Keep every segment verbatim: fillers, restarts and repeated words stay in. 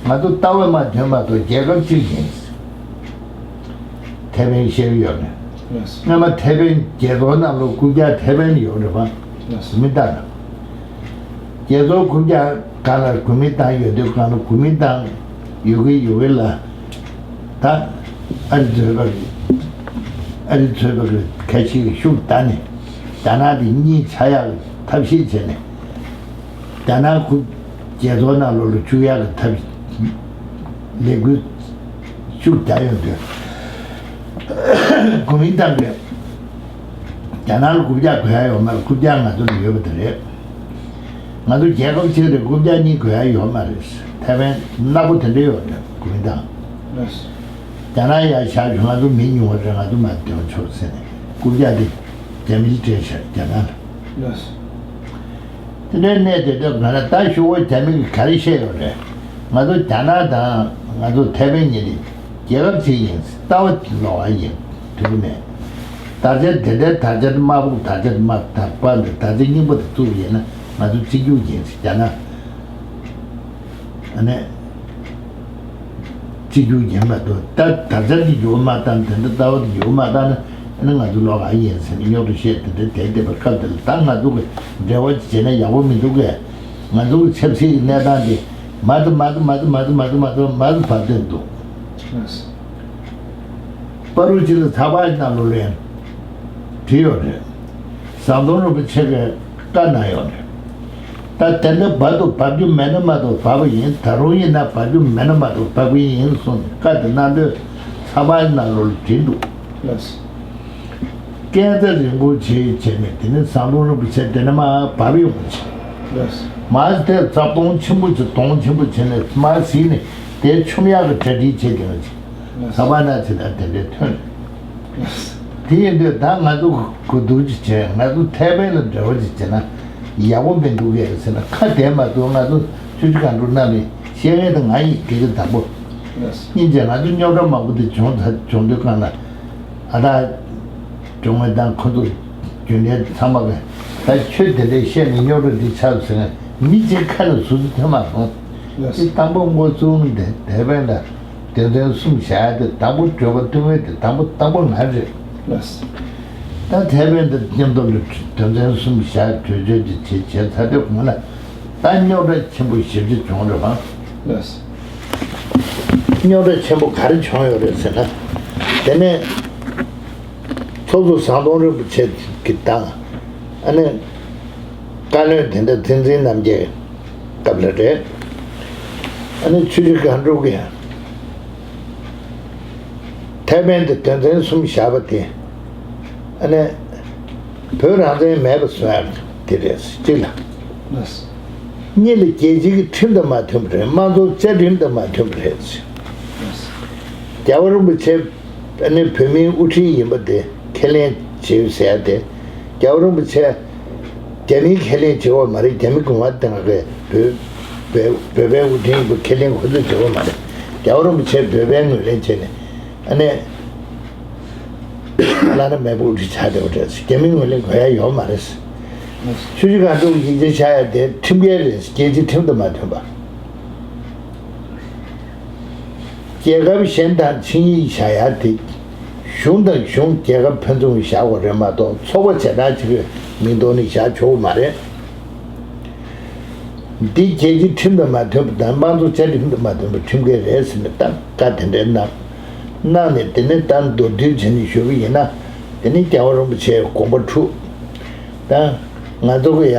ང་ཚོ་ལྟ་བ་མ་ཐོན་མ་གཏོགས་རྒྱལ་ཁབ་གཅིག་ཡིན། ཐེ་ཝན་བཤད་ཀྱི་ཡོད་རེད། ལགས། སྔ་མ་ཐེ་ཝན་རྒྱལ་ཚོགས་ནང་ལོགས་རྐུབ་བཀྱག་ཐེ་ཝན་ཡོད་རེད་པ། ལགས། གོ་མིན་ཏང་། རྒྱལ་ཚོགས་རྐུབ་བཀྱག་སྒང་ལ་གོ་མིན་ཏང་ཡོད་དུས་སྒང་ལ་གོ་མིན་ཏང་ཡོད་གི་ཡོད་གི་ལ། ད་ཨ་རི་ཚོས་པ་ཨ་རི་ཚོས་པ་ཁ་ཤས་ཤུགས་བཏང་ནས་རྒྱ་ནག་དེ་གཉིས་ཆགས་ཡག་ཐབས་ཤེས་བྱས་ནས། རྒྱ་ནག་ཁུ་རྒྱལ་ཚོགས་ནང་ལོགས་ལ་བཅུག་ཡག་གི་ཐབས་ལས་འགུལ་ཤུགས་རྒྱག་ཡོང་དུས། གོ་མིན་ཏང་གིས་རྒྱ་ནག་ལ་རྐུབ་བཀྱག་དགོས་ཡག་ཡོད་མ་རེད། རྐུབ་བཀྱག་ང་ཚོ་ལ་ཡོད་པ་དེ་རེད། ང་ཚོ་རྒྱལ་ཁབ་གཅིག་རེད། རྐུབ་བཀྱག་གཉིས་དགོས་ཡག་ཡོད་མ་རེད། ཐེ་ཝན་ནག་པོ་དེ་འདྲ་ཡོད་རེད། གོ་མིན་ཏང་། རྒྱ་ནག་ཡར་བཞག་བྱུང་། ང་ཚོ་མི་ཉུང་བ་རེད། ང་ཚོ་མར་འདོན་ཆོག་ཟེར་ནས་རྐུབ་བཀྱག་དེ་རྒྱ་མིས་སྤྲད་ཤག་རྒྱ་ནག་ལ། དེ་འདྲའི་གནས་དེ་འདྲ་ང་ལ་ད་ཞུ་བོ་རྒྱ་མི་གིས་ག་རེ་བཤད་ཡོད་རེད། ང་ཚོ་རྒྱ་ནག་དང་ང་ཚོ་ཐེ་ཝན་གཉིས་ནི་རྒྱལ་ཁབ་གཅིག་ཡིན། ལྟ་བ་ལོགས་ཀ་ཡིན། དུས་མེད། དར་ཆ་དེ་འདྲའི་དར་ཆ་དམར་པོ་དར་ཆ་དམར་པོ་དར་པ་འདི་དར་ཆ་སྙིང་པོ་དེ་བཙུགས་ཡིན་ན་ང་ཚོ་གཅིག་གྱུར་ཡིན་ཟེར། རྒྱ་ནག་ཨ་ནི། གཅིག་གྱུར་ཡིན་མ་གཏོགས་ད་དར་ཆ་དེ་འགྱུར་མ་བཏང་། དེ་འདྲ་ལྟ་བ་དེ་འགྱུར་མ་བཏང་ན་ཨ་ནི་ང་ཚོ་ལོགས་ཀ་ཡིན་ཟེར་ནས་རྙོག་དྲ་བཤད། དེ་འདྲ་དེ་བསྡད་པའི་སྐབས་དེ་ལ་ད་ང་ཚོ་གི་འབྲེལ་བ་ཅིག་བྱས་ན་ཡག་པོ་མི་འདུག་གས། ང་ཚོ་གི་ཆབ་སྲིད་ཀྱི་གནས་སྟངས་དེ་མ་ད་མ་ད་མ་ད་མ་ད་མ་ད་མ་ད་བར་སྟོན་འདུག། པ་རུ་ཅི་ལ་ཚགས་པར་ནང་ལོ་ལེན་བྲིས་ཡོད་རེད། ཟམ་གདོང་རིན་པོ་ཆེ་གིས་བཀའ་གནང་ཡོད་རེད། ད་དེ་འདྲ་འབབ་དུ་འབབ་རྒྱུ་མེད་ན་མ་གཏོགས་འབབ་པ་ཡིན། ད་རུང་ཡིན་ན་འབབ་རྒྱུ་མེད་ན་མ་གཏོགས་འབབ་གི་ཡིན་གསུངས་ནས་བཀའ་དེ་གནང་དུས་ཚགས་པར་ནང་ལོ་ལ་བྲིས་འདུག། ལགས། སྐས་འཛེག་རིང་པོ་བྱས་བྱས་ནས་དེ་ནས་ཟམ་གདོང་རིན་པོ་ཆེ་དེ་ནས་མར་བབས་ཡོང་བ་བྱས། ལགས། མར་དེ་རྩ་སྟོང་ཆེན་པོ་བྱས། སྟོང་ཆེན་པོ་བྱས་ནས་མར་གཟིགས་ནས་དེ་མཆོང་ཡག་གི་གྲ་སྒྲིག་བྱས་བསྡད་པ་བྱས། ལགས། ཚགས་པར་ནང་ཚེ་ད་དེ་འདྲའི་ཐོན། ལགས། དེ་ཡིན་དུས་ད་ང་ཚོ་གོ་བསྡུར་ཅིག་བྱས། ང་ཚོ་ཐེ་ཝན་ལ་འབྲེལ་བ་ཅིག་བྱས་ན་ཡག་པོ་མི་འདུག་གས་ཟེར་ན་ཁ་བདེ་མ་གཏོགས། ང་ཚོ་ཆུ་བཞི་སྒང་དྲུག་རྣམས་ནས་བཤད་མཁན་དེ་ང་ཡིན། དེ་གི་དང་པོ། ལགས། སྙིང་རྗེ། ང་ཚོ་རྙོག་དྲ་མང་པོ་དེ་བྱུང་ཚར། བྱུང་དུས་སྒང་ལ་ཨ་ད་སྒྲོལ་མ་དང་ཁོ་ཚོ་རྒྱུན་ལས་ཚང་མ་གིས་ད་ཁྱོད་དེ་འདྲས་བཤད་ནས་རྙོག་དྲ་འདི་ཆགས་ཟེར་ནས་མི་གཅིག་ཁ་ནས་ཟུར་ཟུར་ཐོན་མ་སོང་། ལགས། དེ་དང་པོ་མགོ་བཙུགས་ནས་དེ་བས་ལ། དོན་ཚན་གསུམ་བཞག་ཡ་དེ་དང་པོ་གྲོས་པ་བསྟུན་མཁན་དེ་དང་པོ་དང་པོ་ང་རེད། ལགས། ད་ཐེ་ཝན་དང་མཉམ་དུ་ལ་དོན་ཚན་གསུམ་བཞག་གྲོས་ཆོད་དེ་བྱས་བྱས་ཚར་དུས་སྒང་ལ་ད་རྙོག་དྲ་ཆེན་པོ་ཞེ་པོ་ཅིག་བྱུང་རེད་པ། ལགས། རྙོག་དྲ་ཆེན་པོ་ག་རེ་བྱུང་ཡོད་རེད་ཟེར་ན། དེ་ནས་ཚོགས་གཙོ་ཟམ་གདོང་རིན་པོ་ཆེ་གི་དང་ཨ་ནི་བཀའ་བློན་དེ་འདྲ་བསྟན་འཛིན་རྣམ་རྒྱལ་སྐབས་ལ་རེད། ཨ་ནི་ཆུ་བཞི་སྒང་དྲུག་གི་ཐེ་ཝན་དེ་དོན་ཚན་གསུམ་བཞག་པ་དེ་ཨ་ནི་བོད་རང་བཙན་མེད་པ་བཟོ་ཡག་དེ་རེད། གཅིག་ལ། གཉིས་ལ་རྒྱལ་སྤྱི་གི་ཁྲིམས་དང་མ་མཐུན་པ་རེད། དམངས་གཙོ་བཅའ་ཁྲིམས་དང་མ་མཐུན་པ་རེད། རྒྱལ་བ་རིན་པོ་ཆེ་ཨ་ནི་བོད་མིའི་དབུ་ཁྲིད་ཡིན་པ་དེ་ཁས་ལེན་བྱེད་ཟེར་ཡ་དེ། རྒྱལ་བ་རིན་པོ་ཆེ་རྒྱ་མིས་ཁས་ལེན་བྱེད་དགོས་མ་རེད། རྒྱ་མི་གུང་བ་དེ་ག་གི་བོད་བོད་བོད་པའི་དབུ་ཁྲིད་ཡིན་པ་ཁས་ལེན་ཁོ་ཚོས་བྱེད་དགོས་མ་རེད། རྒྱལ་བ་རིན་པོ་ཆེ་བོད་པའི་ངོས་ལེན་བྱས་ནས་ཨ་ནི་བླ་ན་མེད་པ་དབུ་ཁྲིད་ཆགས་བསྡད་པ་རེད། རྒྱ་མིའི་ངོས་ལེན་དགོས་ཡ་ཡོད་མ་རེད། ཆུ་བཞི་སྒང་དྲུག་ཡིག་ཆ་བཞག་ཡ་དེ་ཁྲིམས་འགལ་རེད། རྒྱལ་སྤྱིའི་ཁྲིམས་དང་མ་མཐུན་པ། རྒྱལ་ཁབ་གཞན་དང་ཆིངས་ཡིག་བཞག་ཡ་དེ་གཞུང་དང་གཞུང་རྒྱལ་ཁབ་ཕན་ཚུན་བཞག་དགོས་རེད་མ་གཏོགས་ཚོགས་པ་བྱེ་བྲག་ཅིག་གི་མིང་ཐོག་ནས་བཞག་ཆོག་གི་མ་རེད། འདི་རྒྱལ་སྤྱིའི་ཁྲིམས་དང་མ་མཐུན་པ་དང་དམངས་གཙོ་བཅའ་ཁྲིམས་དང་མ་མཐུན་པའི་ཁྲིམས་འགལ་རེད་ཟེར་ནས་ད་བཀའ་དེ་འདྲའི་གནང་། གནང་ནས་དེ་ནས་ད་མདོར་བསྡུས་བྱས་ནས་ཞུ་གི་ཡིན་ན། དེ་ནི་རྒྱལ་བ་རིན་པོ་ཆེའི་དགོངས་པ་འཁྲུགས། ད་ང་ཚོ་གི་ཡ་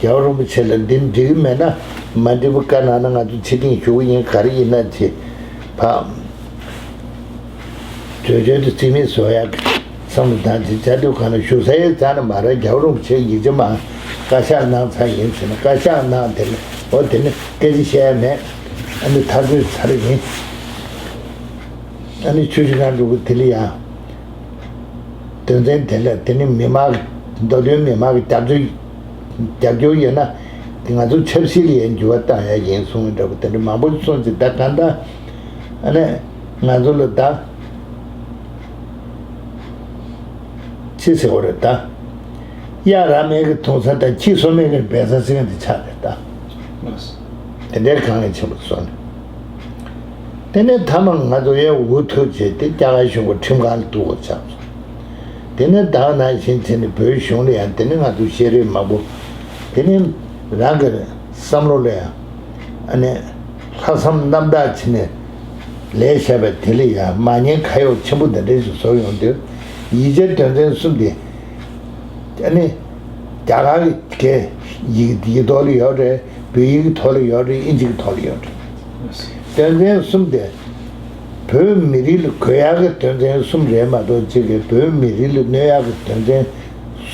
རྒྱལ་བ་རིན་པོ་ཆེ་ལ་འདི་འགྲིག་གི་མེད་ན་མ་འགྲིག་པ་བཀའ་གནང་ན་ང་ཚོ་ཕྱིར་འཐེན་ཞུ་གི་ཡིན། ག་རེ་ཡིན་ན་ཅི་ཕ། གྲོས་ཆོད་དེ་རྩིས་མེད་བཟོ་ཡག་གི་བསམ་བློ་བཏང་ཅིག་བྱ་དུས་གང་ན་ཞུ་ས་ཡི་རྩ་ནས་མ་རེད། རྒྱལ་བ་རིན་པོ་ཆེ་ཡིག་ཆ་མ་བཀའ་ཤག་གནང་ཚར་ཡིན་ཟེར་ན་བཀའ་ཤག་གནང་དེ་ནི་འོ་དེ་ནི་སྐད་ཆ་བཤད་ཡ་མེད། ཨ་ནི་ཐག་གཅོད་ཚར་ཡིན། ཨ་ནི་ཆུ་བཞི་སྒང་དྲུག་གི་དེ་ལ་ཡང་དོན་ཚན་དེ་ལ་དེ་ནི་མི་མང་གི་མདོ་དོན་མི་མང་གི་རྒྱབ་སྐྱོར་རྒྱབ་སྐྱོར་ཡོད་ན་དེ་ང་ཚོ་ཆབ་སྲིད་ལ་ཡང་འགྱུར་བ་བཏང་ཡ་ཡིན་གསུངས་འདྲ་པོ་དེ་འདྲ་མང་པོ་གསུངས་ཅིག་ད་གང་ལྟར་ཨ་ནི་ང་ཚོ་ལ་ད། ཅི་ཟེར་བ་རེད་ད། གཡག་ར་མེད་ཀྱི་དུང་ས་དང་ཁྱི་སོ་མེད་ཀྱི་སྦལ་ས་ཟེར་མཁན་དེ་ཆགས་རེད་ད། དེ་འདྲའི་གང་ལས་ཆེན་པོ་བཟོ་ནས། དེ་ནས་མཐའ་མ་ང་ཚོ་ཡང་འུ་ཐུག་བྱས་ཏེ་རྒྱ་གར་གཞུང་གི་ཁྲིམས་ཁང་ལ་གཏུག་དགོས་ཆགས་སོང་། དེ་ནས་ད་ག་ནང་བཞིན་བྱས་ནས་བོད་གཞུང་ལ་ཡང་དེ་ནས་ང་ཚོ་ཤེས་རིག་མང་པོ་དེ་ནས་རང་གི་བསམ་བློ་ལ་ཡང་ཨ་ནི་ལྷག་བསམ་རྣམ་དག་བྱས་ནས་ལས་བྱས་པ་དེ་ལ་ཡང་མ་ཉེས་ཁ་གཡོགས་ཆེན་པོ་འདི་འདྲ་ཞིག་བཟོ་ཡོང་དུས་ཡིག་ཆ་དོན་ཚན་གསུམ་དེ་ཨ་ནི་རྒྱ་གར་གྱི་ཡིག་ཡིག་ཐོག་ལ་ཡོད་རེད། བོད་ཡིག་གི་ཐོག་ལ་ཡོད་རེད། ཨིན་ཇི་གི་ཐོག་ལ་ཡོད་རེད། དོན་ཚན་གསུམ་དེ་བོད་མི་རིགས་ལ་དགོས་ཡག་གི་དོན་ཚན་གསུམ་རེད་མ་གཏོགས་གཅིག་གིས་བོད་མི་རིགས་ལ་གནོད་ཡག་གི་དོན་ཚན་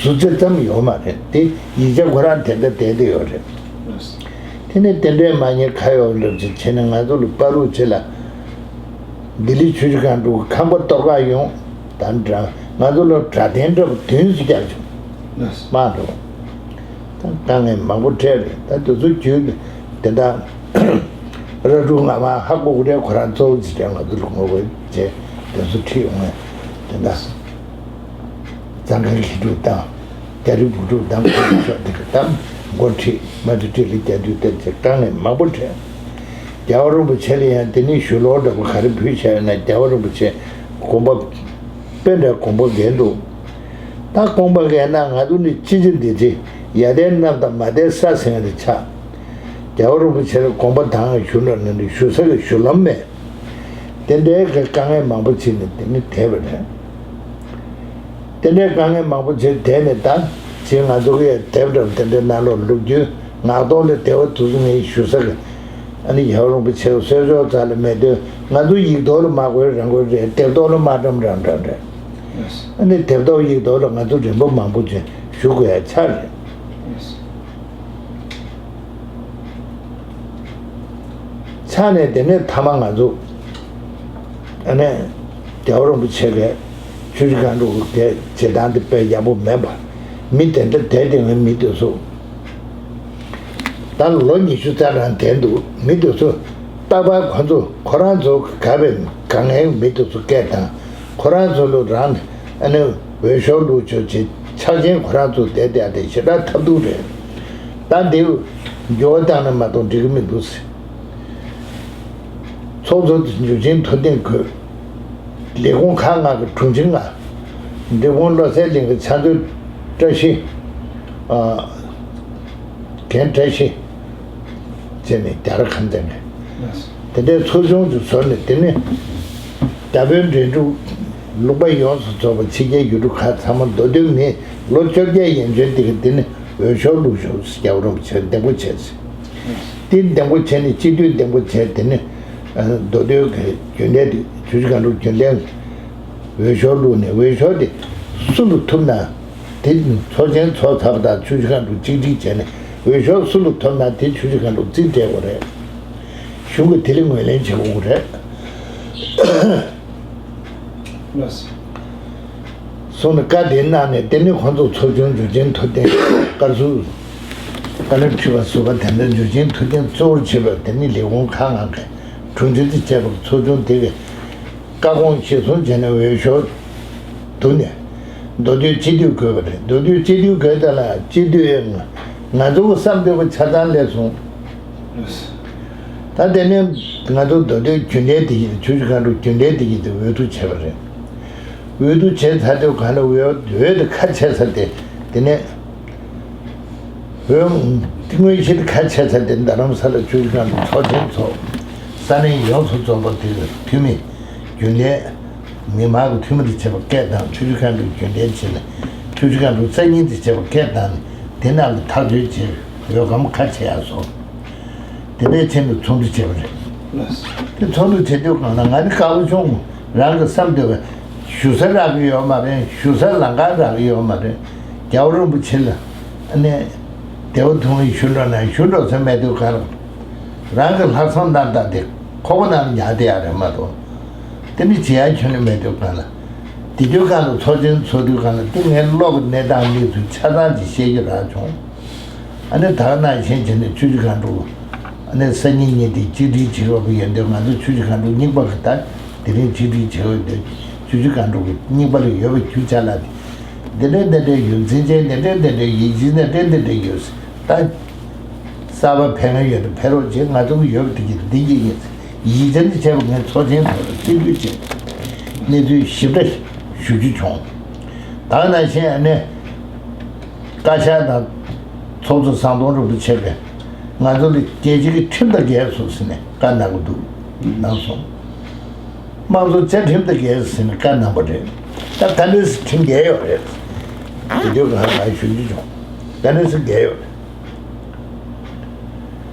སུ་ཚོད་ཙམ་ཡོད་མ་རེད། དེ་ཡིག་ཆ་ཁོ་རང་དེ་འདྲ་བསྡད་དེ་ཡོད་རེད། དེ་ནས་དེ་འདྲའི་མ་ཉེས་ཁ་གཡོགས་ལབ་ཅིག་བྱས་ནས་ང་ཚོ་ལ་བར་རུ་བྱེད་ལ་ལྡི་ལི་ཆུ་བཞི་སྒང་དྲུག་ཁང་པ་གཏོར་ག་ཡོང་དང་འདྲ་ང་ཚོ་ལ་དགྲ་ཐེངས་འདྲ་པོ་བདུན་ཙམ་བརྒྱབ་བྱུང་། མ་འགྲོ། ད་དཀའ་ངལ་མང་པོ་འཕྲད་རེད། ད་དེ་ཚོ་བརྒྱུད་དེ་འདྲ་ར་ཕྲུག་ང་མ་ཧ་གོ་གི་རེད། ཁོ་རང་གཙོ་བོ་ཅིག་ཀྱང་ང་ཚོ་ལ་ངོ་རྒོལ་བྱས་དེ་ཚོ་ཁྲིད་ཡོང་ངས་དེ་འདྲ་གཙང་ཁ་ཁྱི་ཕྲུག་དང་རྒྱ་རི་བུ་ཕྲུག་དང་ཁོ་ཚོ་ཤོག་དེ་ག་དང་མགོ་ཁྲིད་མ་ཐུ་ཁྲིད་ལ་རྒྱ་དུས་བསྟན་ཚེ་དཀའ་ངལ་མང་པོ་འཕྲད། རྒྱལ་བ་རིན་པོ་ཆེ་ལ་ཡང་དེ་ནི་ཞུ་ལོག་འདྲ་པོ་ག་རེ་ཕུལ་བྱས་ཡོད་ན་རྒྱལ་བ་རིན་པོ་ཆེ་དགོངས་པ་དཔེ་འདྲ་དགོངས་པ་འགལ་འདུག་ད་དགོངས་པ་འགལ་ན་ང་ཚོ་ནི་ཅི་བྱེད་འདི་བྱེད་ཡ་དེ་རྣམས་དང་མ་དེ་ས་ཟེར་ཡ་དེ་ཆགས། རྒྱལ་བ་རིན་པོ་ཆེ་ལ་དགོངས་པ་དང་ཞུ་འགྲོ་ན་ནི་ཞུ་ས་གི་ཞུ་ལམ་མེད། དེ་འདྲའི་གི་དཀའ་ངལ་མང་པོ་བྱས་ནས་དེ་ནི་བསྡད་པ་རེད། དེ་འདྲའི་དཀའ་ངལ་མང་པོ་བྱས་བསྡད་ནས་ད་ཅིག་ང་ཚོ་གི་དེབ་འདྲ་པོ་དེ་འདྲའི་ནང་ལོགས་ལུག་རྒྱུའི་ངག་ཐོག་ལ་དེ་བ་དུ་ངས་ཞུ་ས་གི་ཨ་ནི་ཡབ་རིན་པོ་ཆེ་གསོལ་ལྕོག་རྩ་ལ་མེད་དུས་ང་ཚོ་ཡིག་ཐོག་ལ་མ་དགོས་རང་དགོས་རེད། དེབ་ཐོག་ལ་མ་བཀྲམ་རང་འདྲ་རེད། ཨ་ནི་དེབ་ཐོག་ཡིག་ཐོག་ལ་ང་ཚོ་རིམ་པ་མང་པོ་ཅིག་ཞུ་དགོས་ཡ་ཆགས་རེད། ཆགས་ནས་དེ་ནས་མཐའ་མ་ང་ཚོ་ཨ་ནི་རྒྱལ་བ་རིན་པོ་ཆེ་གིས་ཆུ་བཞི་སྒང་དྲུག་གི་བྱེད་སྟངས་དེ་དཔེ་ཡག་པོ་མེད་པ། མི་དེ་འདྲ་བསྡད་དེ་ངའི་མི་དེ་ཚོ་ད་ལོ་ཉི་ཤུ་རྩ་གྲངས་བསྡད་འདུག་མི་དེ་ཚོ་རྟག་པར་ཁོ་ཚོ་ཁོ་རང་ཚོ་ག་བའི་ག་ངའི་མི་དེ་ཚོ་སྐད་དང་ཁོ་རང་ཚོ་ལོ་རང་ཨ་ནི་འོས་ཤོག་བླུགས་ཆོག་ཅེས་ཆགས་ཆེན་ཁོ་རང་ཚོ་བསྡད་བསྡད་དེ་ཞེ་དྲག་ཐབས་སྡུག་རེད། ད་འདིར་འགྱུར་བ་བཏང་ན་མ་གཏོགས་འགྲིག་གི་མི་འདུག་ཟེར། ཚོགས་གཙོ་འཇུ་ཆེན་ཐུབ་བསྟན་དགོས། ལས་ཁུངས་ཁག་ལྔ་གི་དྲུང་ཆེ་ལྔ། འབྲས་སྤུངས་བློ་གསལ་གླིང་གི་ཕྱག་མཛོད་བཀྲ་ཤིས། ཨ། རྒན་བཀྲ་ཤིས། བྱས་ནས་རྒྱ་ར་ཁམས་ཚན་གྱི་དེ་འདྲའི་ཚོགས་ཆུང་ཅིག་བཟོས་ནས་དེ་ནི་རྒྱ་བོད་འབྲེལ་འདྲིས་ལུང་པ་ཡོངས་སུ་རྫོགས་པ་ཕྱི་རྒྱལ་ཡུལ་གྲུ་ཁག་ཚང་མ་མདོ་སྟོད་མི་ལོ་བཅོ་བརྒྱད་ཡན་ཆོད་དེ་གི་དེ་ནི་འོས་ཤོག་བླུགས་ཤོག་ཟེར་རྒྱལ་བ་རིན་པོ་ཆེ་འདེམས་བསྐོ་བྱས་ཟེར། དེ་འདེམས་བསྐོ་བྱས་ནས་སྤྱི་འཐུས་འདེམས་བསྐོ་བྱས་དེ་ནི་མདོ་སྟོད་ཀྱི་རྒྱུན་ལས་དེ་ཆུ་བཞི་སྒང་དྲུག་རྒྱུན་ལས་འོས་ཤོག་བླུགས་ནས་འོས་ཤོག་དེ་སུ་ལ་ཐུབ་ན། དེ་ཚོགས་ཆེན་ཚོགས་ཚར་བ་དང་ཆུ་བཞི་སྒང་དྲུག་གཅིག་སྒྲིལ་བྱས་ནས་འོས་ཤོག་སུ་ལ་ཐོབ་ན་དེ་ཆུ་བཞི་སྒང་དྲུག་རྩིས་སྤྲད་དགོས་རེད། གཞུང་གིས་དེ་ལ་ངོས་ལེན་བྱེད་དགོས་རེད། ལགས་སོ། གསུངས་ནས་བཀའ་དེ་གནང་ནས་དེ་ནི་ཁོང་ཚོ་ཚོགས་ཆུང་འཇུ་ཆེན་ཐུབ་བསྟན་བཀའ་ཟུར་བཀའ་བློན་ཁྲི་པ་ཟུར་པ་དེ་འདྲ་འཇུ་ཆེན་ཐུབ་བསྟན་གཙོ་བོར་བྱེད་པ་དེ་ནི་ལས་ཁུངས་ཁག་ལྔ་གི་དྲུང་ཆེ་དེ་བཅས་པ་ཚོགས་ཆུང་དེ་གི་བཀའ་དགོངས་གཞིར་བཟུང་བྱས་ནས་འོས་ཤོག་བསྡུ་ནས་མདོ་སྟོད་སྤྱི་འཐུས་དགོས་པ་རེད། མདོ་སྟོད་སྤྱི་འཐུས་དགོས་ད་ལ་སྤྱི་འཐུས་ང་ང་ཚོ་གི་བསམ་འདོད་པ་ཆ་ཚང་སླེབས་སོང་། ད་དེ་ནས་ང་ཚོ་མདོ་སྟོད་རྒྱུན་ལས་དེ་ཡིན་ཆུ་བཞི་སྒང་དྲུག་རྒྱུན་ལས་དེ་ཡིན་དུ་འོས་བསྡུ་བྱས་པ་རེད། འོས་བསྡུ་བྱས་ཚར་དུས་གང་ལ་འོས་འོས་དེ་ཁ་ཕྱེ་ཚར་ཏེ་དེ་ནས། འོན་ཏེ་དངོས་གཞི་དེ་ཁ་ཕྱེ་ཚར་ཏེ་རྡ་རམ་ས་ལ་ཆུ་བཞི་སྒང་དྲུག་ཚོགས་ཆེན་ཚོགས། ས་གནས་ཡོངས་སུ་རྫོགས་པ་དེ་ལ་འཐུས་མི་རྒྱུན་ལས་མི་མང་གི་འཐུས་མི་དང་བཅས་པ་སྐད་བཏང་ཆུ་བཞི་སྒང་དྲུག་རྒྱུན་ལས་བྱས་ནས་ཆུ་བཞི་སྒང་དྲུག་རྩ་རྙིང་དང་བཅས་པ་སྐད་བཏང་ནས་དེ་རྣམས་ལ་ཐག་གཅོད་བྱས་འོས་སྒམ་ཁ་ཕྱེ་ཡག་སོང་། དེ་འདྲའི་ཆེད་དུ་ཚོགས་འདུ་བྱས་པ་རེད། དེ་ཚོགས་འདུ་བྱེད་དུས་གང་ལ་ང་ནི་དཀར་པོ་ཆུང་རང་གི་བསམ་འདོད་པ་ཞུ་ས་རག་གི་ཡོད་མ་རེད། ཞུ་ས་ལམ་ཁ་རག་གི་ཡོད་མ་རེད། རྒྱལ་བ་རིན་པོ་ཆེ་ལ་ཨ་ནི་བདེ་བ་ཐུང་ངུ་ཞུ་འགྲོ་ན་ཞུ་འགྲོ་ས་མེད་དུས་གང་རང་གི་ལྷག་བསམ་རྣམ་དག་དེ་ཁོག་པ་ནང་ལ་ཉར་བསྡད་ཡག་རེད་མ་གཏོགས་དེ་ནི་བྱེད་ཡག་ཁྱོན་ནས་མེད་དུས་གང་ལ་དེ་དུས་གང་ལ་ཚོགས་ཆེན་ཚོགས་དུས་གང་ལ་དེ་ངའི་བློ་གི་གནས་སྟངས་དམིགས་སུ་ཆ་ཚང་ཅིག་བཤད་རྒྱུ་རག་བྱུང་། ཨ་ནི་ད་ག་ནང་བཞིན་བྱས་ནས་ཆུ་བཞི་སྒང་དྲུག་ཨ་ནི་སང་ཉིན་གཉིས་དེ་གཅིག་སྒྲིལ་བྱེད་དགོས་པ་ཡིན་དུས་ང་ཚོ་ཆུ་བཞི་སྒང་དྲུག་རྙིང་པ་གི་ད་དེ་རིང་གཅིག་སྒྲིལ་བྱེད་འོས་དེ་ཆུ་བཞི་སྒང་དྲུག་གི་རྙིང་པ་ལ་ཡོད་པ་རྒྱུ་ཆ་ལ་དེ་འདི་འདྲ་འདི་འདྲ་ཡོད། མཚན་ཅན་འདི་འདྲ་འདི་འདྲ་ཡིན། གཞི་འདི་འདྲ་འདི་འདྲ་ཡོད། ད་གསར་པ་ཕན་ཡོན་དུ་ཕན་རོགས་བྱེད། ང་ཚོ་ཡོད་པ་དེ་གི་འདི་གི་ཡིན། ཡིད་ཆེས་བྱས་པ་ངས་ཚོགས་ཆེན་ཐོག་ལ་སྤྱི་འཐུས་བྱས་གནས་ཚུལ་ཞིབ་ཕྲ་ཞུ་རྒྱུ་བྱུང་། ད་ག་ནང་བཞིན་ཨ་ནི་བཀའ་ཤག་དང་ཚོགས་གཙོ་ཟམ་གདོང་རིན་པོ་ཆེ་གིས་ང་ཚོ་ལ་རྒྱལ་སྤྱིའི་ཁྲིམས་དང་འགལ་སོང་ཟེར་ནས་བཀའ་གནང་གི་འདུག་གནང་སོང་། དམངས་གཙོ་བཅའ་ཁྲིམས་དང་འགལ་ཟེར་ནས་བཀའ་གནང་པ་རེད། ད་ག་འདྲ་སེ་ཁྲིམས་འགལ་ཡོད་རེད། དེ་དུས་ང་ང་ཞུ་རྒྱུ་བྱུང་། ག་འདྲ་སེ་འགལ་ཡོད་རེད།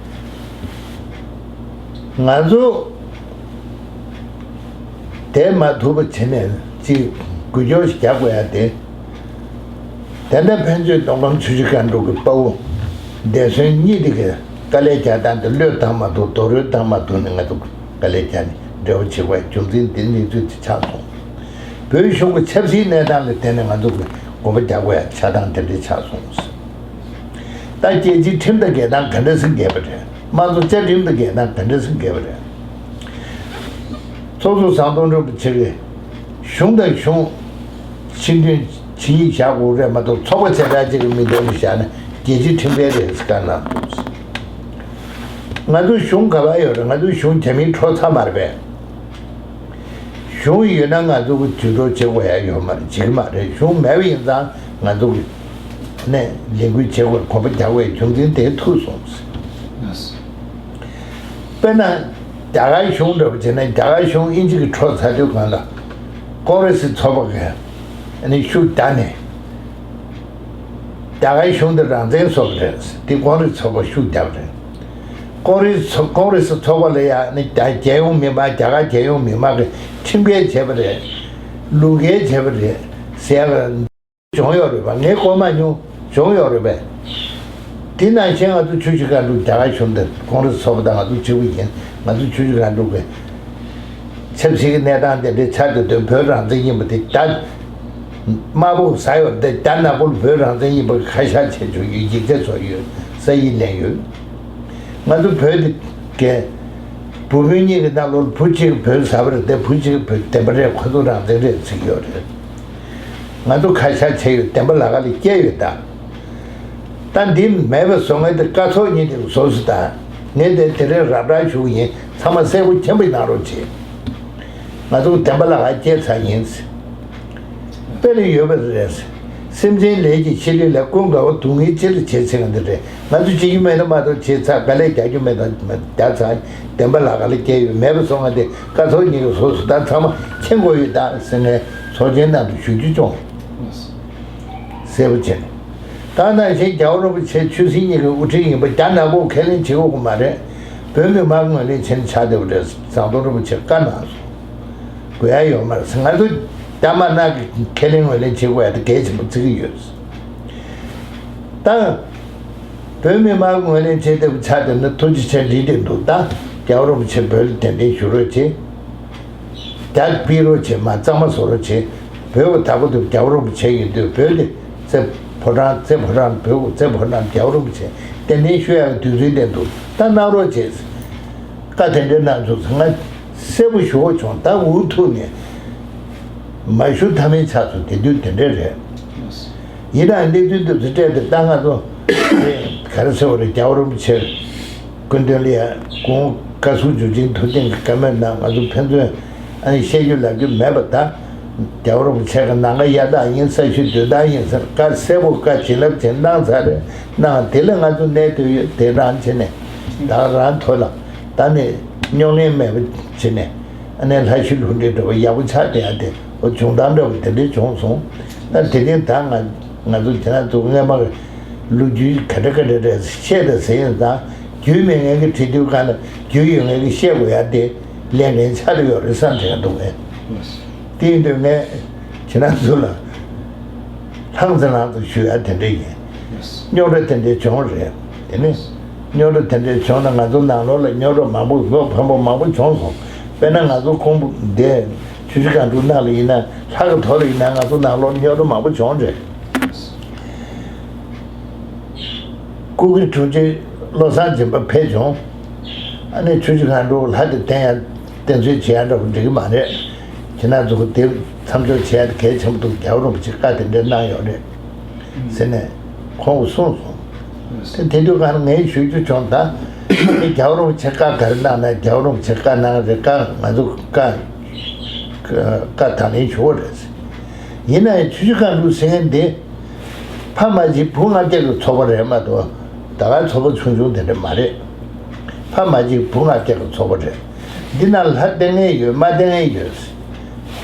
ང་ཚོ་དེ་མ་ཐུབ་པ་བྱས་ནས་ཅིག་འགུལ་སྐྱོད་ཞིག་རྒྱག་དགོས་ཡ་དེ། དེ་འདྲ་ཕན་ཚུན་མདོ་ཁམས་ཆུ་བཞི་སྒང་དྲུག་གི་དཔའ་བོ་འདས་གསོན་གཉིས་དེ་གི་དཀའ་ལས་རྒྱག་སྟངས་དེ་བློས་བཏང་མ་ཐུབ། རྡོག་རོལ་བཏང་མ་ཐུབ་ནས་ང་ཚོ་དཀའ་ལས་རྒྱག་ནས་འབྲེལ་བ་བྱེད་དགོས་ཡ་རྒྱུ་མཚན་དེ་གནས་ཚུལ་དེ་ཆགས་སོང་། བོད་གཞུང་གི་ཆབ་སྲིད་གནས་སྟངས་ལ་བརྟེན་ནས་ང་ཚོ་གི་དགོངས་པ་རྒྱག་དགོས་ཡ་ཆགས་སྟངས་དེ་འདྲ་ཆགས་སོང་། ད་རྒྱལ་སྤྱིའི་ཁྲིམས་དང་འགལ་སྟངས་ག་འདྲ་སེ་འགལ་བ་རེད། དམངས་གཙོ་བཅའ་ཁྲིམས་དང་འགལ་སྟངས་ག་འདྲ་སེ་འགལ་བ་རེད། ཚོགས་གཙོ་ཟམ་གདོང་རིན་པོ་ཆེ་གིས་གཞུང་དང་གཞུང་ཕྱི་འདོན་ཕྱི་ཡིག་བཞག་དགོས་རེད་མ་གཏོགས་ཚོགས་པ་ཆེ་ཕྲ་གཅིག་གི་མིང་འདོན་ནས་བཞག་ན་རྒྱལ་སྤྱིའི་ཁྲིམས་འགལ་རེད་ཟེར་བཀའ་གནང་འདུག་ང་ཚོ་གཞུང་ག་པར་ཡོད་རེད། ང་ཚོ་གཞུང་རྒྱ་མིའི་ཁྲོམ་ས་མ་རེད་པས། གཞུང་ཡོད་ན་ང་ཚོ་གི་ཇུས་གཏོགས་བྱེད་དགོས་ཡ་ཡོད་མ་རེད། བྱེད་ཀྱི་མ་རེད། གཞུང་མེད་པ་ཡིན་ཙང་ང་ཚོ་གི་ནས་ལས་འགུལ་བྱེད་དགོས་དགོངས་པ་རྒྱག་དགོས་རྒྱུ་མཚན་དེ་ཐུག་སོང་། དཔེར་ན་རྒྱ་གར་གཞུང་འདྲ་པོ་བྱས་ན་རྒྱ་གར་གཞུང་དབྱིན་ཇི་གི་ཁྲོམ་ས་དུས་སྒང་ལ་ཀོང་རེ་སི་ཚོགས་པ་གི་ནས་ཤུགས་བརྒྱབ་ནས། རྒྱ་གར་གཞུང་འདི་རང་བཙན་བཟོ་བ་རེད། འདི་ཀོང་རེས་ཚོགས་པ་ཤུགས་བརྒྱབ་རེད། ཀོང་རེས་ཚོ་ཀོང་རེས་ཚོགས་པ་ལ་ཡང་ནི་རྒྱ་རྒྱལ་ཡོངས་མི་དམངས་རྒྱ་གར་རྒྱལ་ཡོངས་མི་དམངས་ཀྱིས་ཁྲིམས་འགལ་བྱས་པ་རེད། ལུགས་འགལ་བྱས་པ་རེད་ཟེར་ཡ་བྱུང་ཡོད་རེད་པ། ངས་གོ་མ་མྱོང་། བྱུང་ཡོད་རེད་པས། དེ་ནང་བཞིན་ང་ཚོ་ཆུ་བཞི་སྒང་དྲུག་རྒྱ་གར་གཞུང་དང་ཀོང་རེས་ཚོགས་པ་དང་ང་ཚོ་གཅིག་པུ་ཡིན། ང་ཚོ་ཆུ་བཞི་སྒང་དྲུག་གི་ཆབ་སྲིད་ཀྱི་གནས་སྟངས་དེ་འདྲའི་ཆ་དེ་དོན་བོད་རང་བཙན་ཡིན་པ་དེ་ད་དམར་པོ་ཟ་ཡོད་དེ་ད་ནག་པོ་ལ་བོད་རང་བཙན་ཡིན་པ་ཁ་ཤགས་བྱས་བྱུང་ཡོད། ཡིག་ཆ་བཟོ་ཡོད། ས་ཡིག་ལེན་ཡོད། ང་ཚོ་བོད་དེ་གས་བུ་སྤུན་གཉིས་ཀྱི་ནང་ལོགས་བུ་གཅིག་གིས་བོད་ཟ་བ་རེད་དེ་བུ་གཅིག་གིས་བོད་བདེན་པ་རེད། ཁོ་ཚོ་རང་བཙན་རེད་ཟེར་གྱི་ཡོད་རེད། ང་ཚོ་ཁ་ཤགས་བྱས་ཡོད། བདེན་པ་ལག་ལ་སྐྱེལ་ཡོད་ད། ད་འདི་མེད་པ་བཟོ་མཁན་དེ་སྐབས་ཐོག་ཉིད་དེ་བཟོ་སུ་ད། ངས་དེ་དེ་རིང་རབ་ར་ཞུ་གི་ཡིན། ཚང་མ་གསལ་པོ་མཁྱེན་པ་གནང་རོགས་བྱེད། ང་ཚོ་བདེན་པ་ལག་ལ་སྐྱེལ་ཚར་ཡིན། དཔེ་ལ་ཡོད་པ་རེད། སེམས་ཅན་ལས་ཀྱི་ཆེད་ལས་ལ་ཀུན་དགའ་བོ་སྡུག་བསྔལ་ཅི་ལ་བྱེད་ཚེ་ག་འདི་རེད། ང་ཚོ་བྱེད་རྒྱུ་མེད་ན་མ་གཏོགས་བྱེད་ཚར། དཀའ་ལས་རྒྱག་རྒྱུ་མེད་ན་མ་རྒྱག་ཚར། བདེན་པ་ལག་ལ་སྐྱེལ་ཡོད། མེད་པ་སོང་ང་དེ་སྐབས་ཐོག་ཉིད་ཀྱི་བཟོ་སུ་ད་ཚང་མ་མཁྱེན་དགོས་ཡོད་ད་ཟེར་ངས་ཚོགས་ཆེན་ནང་དུ་ཞུ་རྒྱུ་བྱུང་། གསལ་པོ་བྱས་ནས། ད་ནང་བཞིན་རྒྱལ་བ་རིན་པོ་ཆེ་ཆོས་སྲིད་གཉིས་ཀྱི་དབུ་ཁྲིད་ཡིན་པ་རྒྱ་ནག་པོ་ཁས་ལེན་བྱེད་དགོས་ཀྱི་མ་རེད། བོད་མི་མང་ངོས་ལེན་བྱེད་ན་ཆགས་བསྡད་པ་རེད། ཟམ་གདོང་རིན་པོ་ཆེ་བཀའ་གནང་སོང་། དགོས་ཡ་ཡོད་མ་རེད། ང་ཚོ་རྒྱ་དམར་ནག་གི་ཁས་ལེན་ངོས་ལེན་བྱེད་དགོས་ཡ་དེ་གལ་ཆེན་པོ་བརྩི་གི་ཡོད། ད་བོད་མི་མང་ངོས་ལེན་བྱེད་བསྡད་པ་ཆགས་བསྡད་ན་ཐུགས་རྗེ་ཆེ་འགྲིག་བསྡད་འདུག་ད་རྒྱལ་བ་རིན་པོ་ཆེ་བོད་ལ་གདན་འདྲེན་ཞུ་རོགས་བྱེད། རྒྱ་ཕུད་རོགས་བྱེད། མ་གཙང་མ་བཟོ་རོགས་བྱེད། བོད་ཀྱི་བདག་པོ་དེ་རྒྱལ་བ་རིན་པོ་ཆེ་ཡིན་དུས་བོད་དེ་རྩེ་ཕོ་བྲང་རྩེ་ཕོ་བྲང་བོད་ཀྱི་རྩེ་ཕོ་བྲང་རྒྱལ་བ་རིན་པོ་ཆེ་གདན་འདྲེན་ཞུ་ཡག་གི་དུས་ཚོད་བསྟན་འདུག་ད་གནང་རོགས་བྱེད། བཀའ་དེ་འདྲའི་གནང་ཚུལ་ང་གསལ་པོ་ཞུ་བ་བྱུང་། ད་འུ་ཐུག་ནས་མ་ཞུ་ཐབས་མེད་ཆགས་སོང་། དེ་དུས་དེ་འདྲ་རེད། ཡིན་ནའང་གནས་ཚུལ་འདི་ཚོ་སྤྲད་དེ་ད་ང་ཚོ་ག་རེ་ཟེར་བ་རེད། རྒྱལ་བ་རིན་པོ་ཆེ་སྐུ་མདུན་ལ་ཡ་དགོངས་བཀའ་ཟུར་འཇུ་ཆེན་ཐུབ་བསྟན་གྱི་བཀའ་མོལ་གནང་། ང་ཚོ་ཕན་ཚུན་ཨ་ནི་བཤད་རྒྱུ་ལབ་རྒྱུ་མེད་པ། ད་རྒྱལ་བ་རིན་པོ་ཆེ་གི་ནམ་མཁའ་གཡའ་དག་ཡིན། ས་གཞི་རྡུལ་དག་ཡིན་ཟེར་བཀའ་གསལ་པོ་བཀའ་བྱིན་རླབས་ཆེན་གནང་ཚར་རེད། གནང་དེ་ལ་ང་ཚོ་གནས་སྡོད་ཡོད། དེ་རང་བྱས་ནས་ད་རང་ཐོག་ལ་ད་ནི་རྙོག་གླེང་མེད་པ་བྱས་ནས། ཨ་ནེ་ལྷ་བཞི་ལྷུན་གྲུབ་འདྲ་བ་ཡག་པོ་ཆགས་བསྡད་ཡ་དེ་འོ་བྱུང་སྟངས་འདྲ་བ་དེ་འདྲ་བྱུང་སོང་། ད་དེ་རིང་ད་ང་ང་ཚོ་དེ་ན་འཛུགས་སྔས་མ་གི་ལོ་རྒྱུས་ག་འདྲ་ག་འདྲ་རེད་བཤད་དང་ཟེར་ཡོང་ཙང་རྒྱུས་མེད་མཁན་གྱི་བྲིས་དུས་གང་ལ་རྒྱུས་ཡོད་མཁན་གྱི་བཤད་དགོས་ཡ་དེ་ལས་འགན་ཆགས་ཀྱི་ཡོད་རེད་བསམ་དྲན་འདུག་ངས། དེ་ཡིན་དུས་ངས་ཁྱེད་རང་ཚོ་ལ་ལྷང་ཙེ་ལྷང་ཙེ་ཞུ་ཡ་དེ་འདྲ་ཡིན། རྙོག་དྲ་དེ་འདྲའི་བྱུང་རེད། དེ་ནི་རྙོག་དྲ་དེ་འདྲའི་བྱུང་ན་ང་ཚོ་ནང་ལོགས་ལ་རྙོག་དྲ་མང་པོ་བློ་ཕམ་པོ་མང་པོ་བྱུང་སོང་། དཔེར་ན་ང་ཚོ་ཁོང་པོ་འདས་ཆུ་བཞི་སྒང་དྲུག་ནང་ལ་ཡིན་ན་ལྷ་གི་ཐོག་ལ་ཡིན་ན་ང་ཚོ་ནང་ལོགས་རྙོག་དྲ་མང་པོ་བྱུང་རེད། སྐུ་སྒེར་དྲུང་ཆེ་བློ་བཟང་སྦྱིན་པ་ཕེབས་བྱུང་། ཨ་ནི་ཆུ་བཞི་སྒང་དྲུག་ལྷ་དེ་བསྟེན་ཡ་བསྟེན་གསོལ་བྱེད་ཡ་འདྲ་པོ་འགྲིག་གི་མ་རེད། ཁྱེད་རང་ཚོ་དེ་མཚམས་འཇོག་བྱེད་ཡ་དེ་གལ་ཆེན་པོ་འདུག་རྒྱལ་བ་རིན་པོ་ཆེ་བཀའ་དེ་འདྲ་གནང་ཡོད་རེད་ཟེར་ནས་ཁོང་གིས་གསུངས་སོང་། དེ་དེ་དུས་གང་ངས་ཞུ་རྒྱུ་བྱུང་ད། རྒྱལ་བ་རིན་པོ་ཆེ་བཀའ་ག་རེ་གནང་ན་རྒྱལ་བ་རིན་པོ་ཆེ་བཀའ་གནང་རེད། བཀའ་ང་ཚོ་བཀའ་བཀའ་དང་ལེན་ཞུ་བ་རེད། ཡིན་ན་ཡང་ཆུ་བཞི་སྒང་དྲུག་ཟེར་མཁན་འདི་ཕ་མ་གཅིག་བུ་ལྔ་བརྒྱ་གི་ཚོགས་པ་རེད་མ་གཏོགས་ད་ག་ཚོགས་པ་ཆུང་ཆུང་དེ་འདྲ་མ་རེད། ཕ་མ་གཅིག་བུ་ལྔ་བརྒྱ་གི་ཚོགས་པ་རེད། འདི་ན་ལྷ་བསྟེན་མཁན་ཡོད་མ་བསྟེན་མཁན་ཡོད།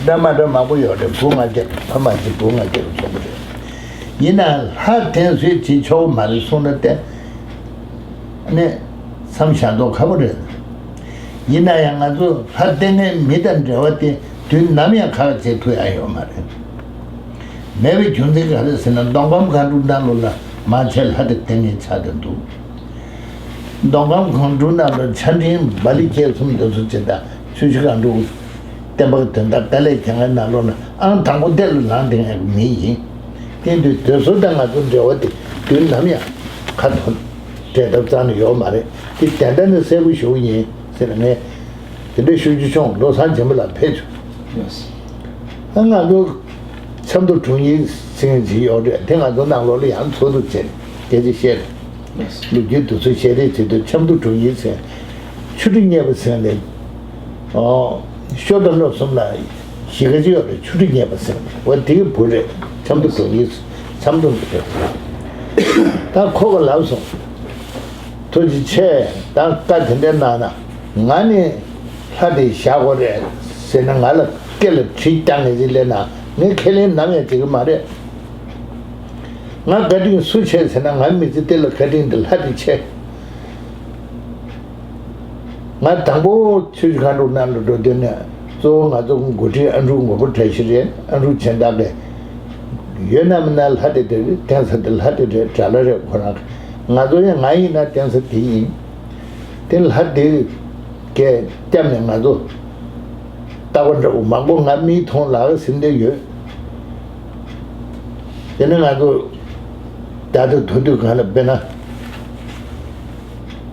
འདྲ་མ་འདྲ་མང་པོ་ཡོད་རེད། བུ་ལྔ་བརྒྱ་ཕ་མ་གཅིག་བུ་ལྔ་བརྒྱ་གི་ཚོགས་པ་རེད། ཡིན་ནའང་ལྷ་བསྟེན་གསོལ་བྱེད་ཆོག་མ་རེད་གསུངས་ན་བསྟེན། ནས་མཚམས་བཞག་མདོག་ཁ་པོ་རེད། ཡིན་ན་ཡང་ང་ཚོ་ལྷ་བསྟེན་མཁན་མི་དང་འབྲེལ་བ་དེ་དུས་ནམ་ཡང་ཁག་བྱེད་ཐུབ་ཡ་ཡོད་མ་རེད། མེད་པའི་རྒྱུ་མཚན་ག་རེ་ཟེར་ན། མདོ་ཁམས་སྒང་དྲུག་ནང་ལོགས་ལ་མང་ཆེ་ལྷ་དེ་བསྟེན་མཁན་ཆགས་བསྡད་འདུག་མདོ་ཁམས་སྒང་དྲུག་ནང་ལ་ཆ་འཕྲིན་སྦ་ལི་སྐྱེས་གསུམ་དེ་ཚོ་ཅིག་དང་ཆུ་བཞི་སྒང་དྲུག་བསྟན་པ་དོན་དག་དཀའ་ལས་རྒྱག་མཁན་ནང་ལོགས་ན་ཨང་དང་པོ་དེ་ལ་ལངས་བསྡད་མཁན་མི་ཡིན། དེ་དུས་དེ་ཚོ་དང་ང་ཚོ་འབྲེལ་བ་དེ་དུས་ནམ་ཡང་ཁ་ཐོར་འབྲལ་ཐབས་རྩ་ནས་ཡོད་མ་རེད། དེ་དེ་འདྲ་ནི་གསལ་པོ་ཞུ་གི་ཡིན་ཟེར་ནས་དེ་འདྲ་ཞུ་རྒྱུ་བྱུང་། བློ་བཟང་བྱམས་པ་ལགས་ཕེབས་བྱུང་། ཨ་ང་ཚོ་ཆབ་མདོ་དྲུང་ཡིག་ཟེར་མཁན་ཅིག་ཡོད་རེད། དེ་ང་ཚོ་ནང་ལོགས་ལ་ཡང་ཚོགས་འདུ་བྱས་སྐད་ཆ་བཤད་རེད། ལོ་རྒྱུས་དེ་ཚོ་བཤད་རེས་བྱེད་དུས་ཆབ་མདོ་དྲུང་ཡིག་ཟེར་ཆུ་ཁྲི་གཉེར་པ་ཟེར་ནས་ཨོ་ཤོ་དང་བློ་གསུམ་ལ་གཞིས་ཀ་ཅིག་ཡོད་རེད། ཆུ་ཁྲི་གཉེར་པ་ཟེར་བ་དེའི་བུ་རེད། ཆབ་མདོ་དྲུང་ཡིག་ཆབ་མདོ་འདི་རེད། ད་ཁོ་ག་ལབ་སོང་། ཐུགས་རྗེ་ཆེ། ད་བཀའ་དེ་འདྲ་གནང་ན་ང་ནི་ལྷ་དེ་བཞག་དགོས་རེད་ཟེར་ན་ང་ལ་སྐེ་ལ་གྲི་རྐྱང་ངེས་ཅིག་སླེབས་ན་ངས་ཁས་ལེན་ནམ་ཡང་བྱེད་ཀྱི་མ་རེད། ང་བཀའ་དྲིན་སུ་ཆེ་ཟེར་ན་ང་མི་ཚེ་འདི་ལ་བཀའ་དྲིན་འདི་ལྷ་དེ་ཆེ། ང་དང་པོ་ཆུ་བཞི་སྒང་དྲུག་ནང་ལ་འགྲོ་དུས་ནས་གཙོ་བོ་ང་ཚོ་འགོ་ཁྲིད་ཨ་འབྲུག་ངོ་བོ་བཀྲ་ཤིས་རེད། ཨ་འབྲུག་ཆེན་བདག་གིས་ཡོད་ན་མིན་ན་ལྷ་དེ་དེ་རེད། བསྟེན་ས་དེ་ལྷ་དེ་རེད། དགྲ་ལྷ་རེད། ཁོ་རང་ང་ཚོ་ཡང་ང་ཡིན་ན་བསྟེན་ས་དེ་ཡིན། དེ་ལྷ་དེ་གས་སྐྱབས་ནས་ང་ཚོ་རྟག་པ་འདྲ་བོ་མང་པོ་ང་མིག་མཐོང་ལག་ཟིན་བསྡད་ཡོད། དེ་ནས་ང་ཚོ་ད་ལྟ་དུས་དུས་གང་ལ་དཔེར་ན།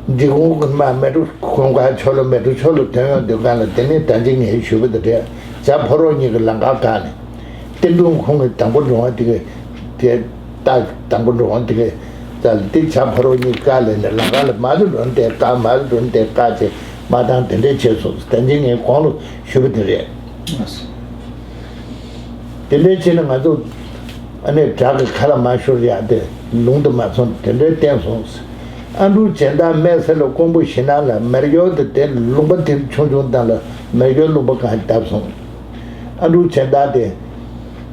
འབྲི་གུང་མ་མལ་གྲོ་གུང་དཀར་ཕྱོགས་ལ་མལ་གྲོ་ཕྱོགས་ལ་ཐོན་ཡོང་དུས་གང་ལ་དེ་ནས་ད་ཅི་ངས་ཞུས་པ་དེ་རེད། བྱ་ཕོ་རོག་གཉིས་ཀྱི་ལམ་ཁ་བཀག་ནས་གཏེར་སྒྲུང་ཁོང་གི་དང་པོ་འགྲོ་བ་དེ་ག་དེ་རྟགས་དང་པོ་འགྲོ་བ་དེ་ག་ཙལ་ཏེ་བྱ་ཕོ་རོག་གཉིས་བཀག་ལས་ནས་ལམ་ཁ་ལ་མ་དུ་འགྲོ་ནས་བཀག་མ་དུ་འགྲོ་ནས་བཀག་ཅེས་མ་བཏང་དེ་འདྲས་བྱས་སོང་། ད་ཅི་ངས་གོང་ལ་ཞུས་པ་དེ་རེད། དེ་འདྲའི་ཆེད་ནས་ང་ཚོ་ཨ་ནེ་བྲག་གི་ཁ་ལ་མ་ཤོར་ཡག་དེ་ལུང་དུ་མ་སོང་། དེ་འདྲའི་བསྟན་སོང་། ཨ་འབྲུག་བྱེ་བདག་སྨད་ས་ལ་ཀོང་པོ་བཞི་ནང་ལ་མེ་སྒྱོགས་དེ་དེ་ལུང་པ་དེ་ཆུང་ཆུང་དང་ལ་མེ་སྒྱོགས་ལུང་པ་གང་བརྡབས་སོང་། ཨ་འབྲུག་བྱེ་བདག་དེ་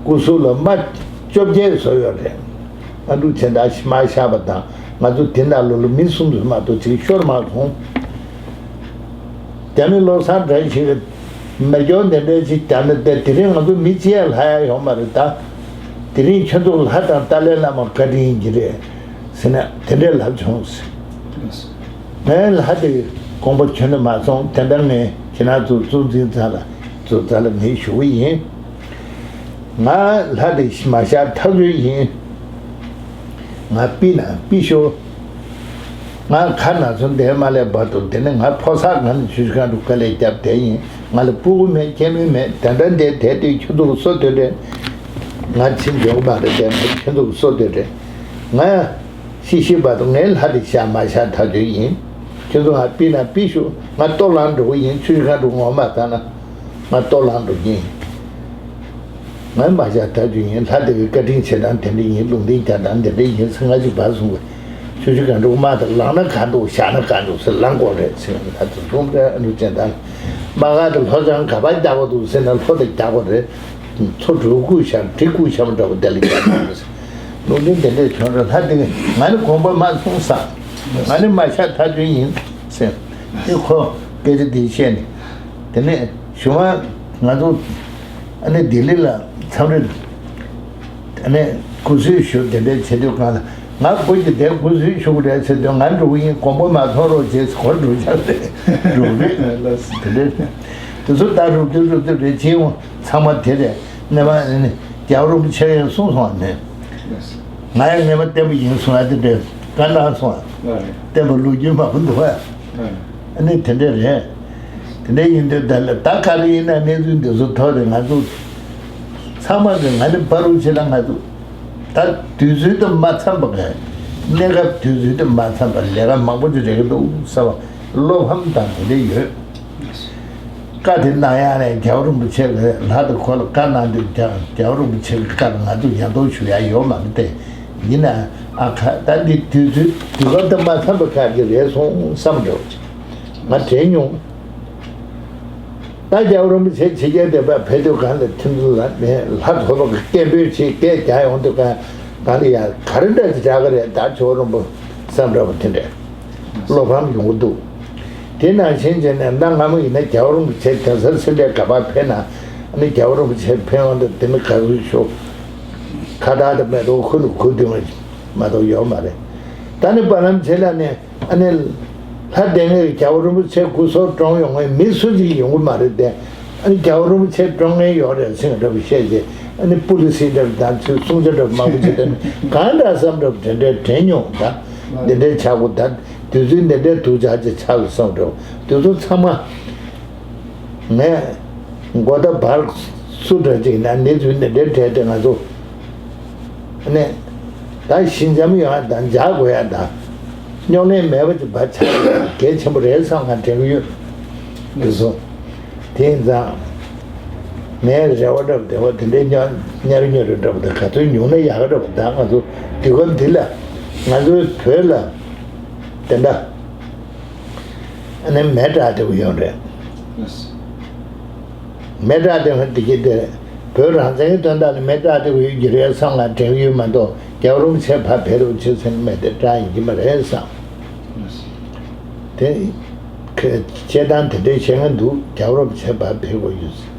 སྐུ་གཟུགས་ལ་རྨ་བཅོ་བརྒྱད་བཟོ་ཡོད་རེད། ཨ་འབྲུག་བྱེ་བདག་མ་བཞག་པ་དང་ང་ཚོ་དེ་ནང་ལོགས་ལ་མི་གསུམ་ཙམ་མ་གཏོགས་ཅིག་ཤོར་མ་སོང་། རྒྱ་མི་བློ་བཟང་འདྲ་ཞིག་གིས་མེ་སྒྱོགས་འདི་འདྲ་ཞིག་བརྒྱབ་ནས་བསྡད། དེ་རིང་ང་ཚོ་མི་གཅིག་ཡང་ལྷག་ཡ་ཡོང་མ་རེད། ད་དེ་རིང་ཁྱོད་ཚོ་ལྷ་དང་ཏཱ་ལའི་བླ་མ་བཀའ་དྲིན་གྱིས་རེད་ཟེར་ནས་དེ་འདྲས་ལབ་བྱུང་ཟེར། ངས་ལྷ་དེ་དགོངས་པ་ཁྱོན་ནས་མ་ཚོམས། དེ་འདྲ་ངས་ཁྱེད་རང་ཚོ་གཙོ་འཛིན་ཚང་ལ་ཚོ་ཚང་ལ་ངས་ཞུ་གི་ཡིན། ང་ལྷ་དེ་མ་བཞག་ཐག་ཆོད་ཡིན། ང་ཕུད་ན་ཕུད་ཤོག་ང་ཁ་ན་ཚོ་འདས་མ་སླེབས་བར་དུ་དེ་ནི་ང་ཕོ་གསར་གང་ནས་ཆུ་ཆུ་གང་དུ་དཀའ་ལས་བརྒྱབ་བསྡད་ཡིན། ང་ལ་སྤུ་གུ་མེད་སྐྱེ་དམན་མེད། དེ་འདྲ་འདས་དེ་དུས་ཁྱོད་ཚོ་གི་སྲོག་བཏོན་རེད། ང་ཕྱིན་འཇོག་མ་རེད་དེ་ང་ཁྱོད་ཚོ་གི་སྲོག་བཏོན་རེད། ང་ཤི་ཤི་བར་དུ་ངའི་ལྷ་དེ་བཞག་མ་བཞག་ཐག་ཆོད་ཡིན། ཁྱོད་ཚོ་ང་ཕུད་ན་ཕུད་ཤོག་ང་ལྟོ་ལངས་འགྲོ་གི་ཡིན། ཆུ་ཆུ་གང་དུ་ངོ་མ་ཚ་ན་ང་ལྟོ་ལངས་འགྲོ་གི་ཡིན། ང་མ་བཞག་ཐག་ཆོད་ཡིན། ལྷ་དེ་གི་བཀའ་དྲིན་ཆེ་དང་དེ་འདྲ་ཡིན། ལུང་བསྟན་རྒྱག་དང་དེ་འདྲ་ཡིན་ཟེར་ང་ཅིག་བར་གསུངས་པས། ཆུ་ཆུ་གང་འགྲོ་མ་དང་ལངས་ན་གང་འདུག་བཞག་ན་གང་འདུག་ཟེར་ལངས་དགོས་རེད་ཟེར། ལྷ་དེ་གསུངས་པས། ཨ་ནུ་ཅན་དང་མ་ག་དེ་ལྷོ་བྱང་ག་པར་རྒྱག་དགོས་འདུག་ཟེར་ན་ལྷོ་དེ་རྒྱག་དགོས་རེད། མཚོ་གྲུ་གུ་ཤམ་གྲི་གུ་ཤམ་འདྲ་བོ་དེ་ལ་རྒྱག་དགོས་རེད་ཟེར། ལུང་བསྟན་དེ་འདྲས་བྱུང་རེད། ལྷ་དེ་ང་ནི་དགོངས་པ་མ་ཚོམས་ས། ང་ནི་མ་བཞག་ཐག་ཆོད་ཡིན་ཟེར། དེ་ཁོ་སྐད་ཆ་དེ་བཤད་ནས་དེ་ནས་གཞུག་མ་ང་ཚོ་ཨ་ནི་ལྡི་ལི་ལ་འཚམས་རེ་ཨ་ནི་སྐུ་གཟུགས་ཞུ་དེ་འདྲའི་བྱེད་དུས་གང་ལ་ང་སྒོ་གི་དེ་སྐུ་གཟུགས་ཞུ་དགོས་རེད་ཟེར་དུས་ང་འགྲོ་གི་ཡིན། དགོངས་པ་མ་ཚོམ་རོགས་བྱས་ཁོ་འགྲོ་ཆགས་རེད། འགྲོ་རེད་ལ་དེ་འདྲའི་དེ་ཚོ་ད་རུབ་རུབ་རུབ་རུབ་རེད་བྱེད་འོང་། ཚང་མ་དེ་རེད། ནས་མ་ནི་རྒྱལ་བ་རིན་པོ་ཆེ་ཡང་གསུངས་སོང་བ་ནི། ང་ཡང་ངེས་པ་བསྟན་པ་ཡིན་གསུང་ཡ་དེ་འདྲའི་བཀའ་གནང་སོང་བ། བསྟན་པ་ལོ་རྒྱུས་མང་པོ་འདུག་བ། ཨ་ནི་དེ་འདྲ་རེད། དེ་འདྲ་ཡིན་དུས་ད་ལ་ད་ག་རེ་ཡིན་ན་གནས་ཚུལ་འདི་ཚོ་ཐོག་རེད། ང་ཚོ་ཚང་མ་གི་ང་ནི་བར་རུ་ཆེ་ན་ང་ཚོ་ད་དུས་ཚོད་དུ་མ་འཚམས་པ་གི་གནས་སྐབས་དུས་ཚོད་དུ་མ་འཚམས་པ་ལས་ཀ་མང་པོ་ཅིག་རེད་གི་འདུག་བསམ་པ། བློ་ཕམ་དང་དེ་འདྲ་ཡོད། བཀའ་དེ་གནང་ཡག་ནས་རྒྱལ་བ་རིན་པོ་ཆེ་གི་ལྷ་དང་འཁོར་ལ་བཀའ་གནང་དུས། རྒྱལ་རྒྱལ་བ་རིན་པོ་ཆེ་གི་བཀའ་ལ་ང་ཚོས་ཉན་སྟོན་ཞུ་ཡག་ཡོད་མ་རེད་དེ། ཡིན་ན་ཨ་ཁ་ད་འདི་དུས་ཚོད་དུས་སྐབས་དང་མ་འཚམས་པ་ཁག་ཅིག་རེད་སོང་བསམ་འདྲ་བོ་ཅིག་ང་དྲན་མྱོང་། ད་རྒྱལ་བ་རིན་པོ་ཆེ་ཕྱི་རྒྱལ་བསྡད་པ་ཕེབས་དུས་གང་ལ་ཐིམ་ལ་ནས་ལྷ་ཐོ་ལོ་གི་སྐད་འབོད་བྱེད་སྐད་རྒྱག་ཡོང་དུས་གང་གང་ལ་ཡ་ག་རེ་འདྲ་ཅིག་རྒྱག་གི་རེད། ད་ཇོ་བོ་རིན་པོ་བསམ་འདྲ་བོ་དེ་འདྲས་བློ་ཕམ་ཡོང་གི་འདུག་དེ་ནང་བཞིན་བྱས་ནས་ད་སྔ་མོ་ཡིན་ན་རྒྱལ་བ་རིན་པོ་ཆེ་གདན་ས་སེ་འབྲས་དགའ་ལྡན་ཕེབས་ན། ཨ་ནི་རྒྱལ་བ་རིན་པོ་ཆེ་ཕེབས་ཡོང་དུས་དེ་ནི་ག་རེ་ཞུ། ཁ་བཏགས་དེ་མེ་ཏོག་ཁུ་ནུ་ཁུ་དུ་མ་གཏོགས་ཡོད་མ་རེད། ད་ནི་བར་ལམ་ཆེ་ལ་ནི། ཨ་ནི། ལྷ་དེ་ངས་རྒྱལ་བ་རིན་པོ་ཆེ་སྐུ་སྲོག་བཀྲོངས་ཡོང་བའི་མི་སུ་ཞིག་ཡོང་གི་མ་རེད་དེ། ཨ་ནི་རྒྱལ་བ་རིན་པོ་ཆེ་བཀྲོངས་མཁན་ཡོད་རེད་ཟེར་འདྲ་པོ་བཤད་རྗེས། ཨ་ནི་པུ་ལི་སི་འདྲ་པོ་དང་ཚུལ་སྲུང་བྱ་འདྲ་པོ་མང་པོ་ཅིག་དང་གང་འདྲ་བསམ་འདྲ་པོ་དེ་འདྲའི་དྲན་མྱོང་། ད་འདི་འདྲའི་ཆག་སྒོ། ད་དུས་ཚོད་འདི་འདྲའི་སྡུག་ཅག་ཅིག་ཆགས་སོང་འདྲ་པོ། དུས་ཚོད་ཚང་མ། ངས་མགོ་ད་བར་སུ་འདྲ་ཅིག་ན་གནས་ཚུལ་འདི་འདྲའི་གྲས་དེ་ང་ཚོ་ནས་ད་ཞི་འཇམ་ཡོང་ཡ་དང་འཇགས་དགོས་ཡ་དང་རྙོག་གླེང་མེད་པ་ཅིག་བ་ཆགས་ཡ་གལ་ཆེན་པོ་རེད་བསམ་ང་དྲན་གི་ཡོད། འདི་ཚོ་དེ་ཡིན་ཙང་ངའི་རེ་བ་འདྲ་པོ་དེ་བ་དེ་འདྲའི་ཉོ་ཉར་ཉོ་རེ་འདྲ་པོ་དང་ག་ཚོད་ཉུང་ན་ཡག་ག་འདྲ་པོ། ད་ང་ཚོ་དུས་སྐབས་འདི་ལ་ང་ཚོའི་བོད་ལ་དེ་འདྲ། ཨ་ནི་མེ་བསྲེགས་བསྡད་ཡོད་རེད། མེ་བསྲེགས་བསྡད་ཡོད་འདི་གི་དེ། བོད་རང་བཙན་གྱི་དོན་དག་ལ་མེ་བསྲེགས་བསྡད་ཡོད་ཀྱི་རེད་བསམ་ལ་དྲན་གྱི་ཡོད་མ་གཏོགས། རྒྱལ་བ་རིན་པོ་ཆེ་ཕར་ཕེབས་རོགས་བྱེད་ཟེར་ནས་མེ་དེ་བསྲེགས་ཡིན་གྱི་མ་རེད་བསམ། དེ། ཁ་བཤད་སྟངས་དེ་འདྲའི་བཤད་མཁན་འདུག་རྒྱལ་བ་རིན་པོ་ཆེ་ཕར་ཕེབས་དགོས་ཡོད་ཟེར།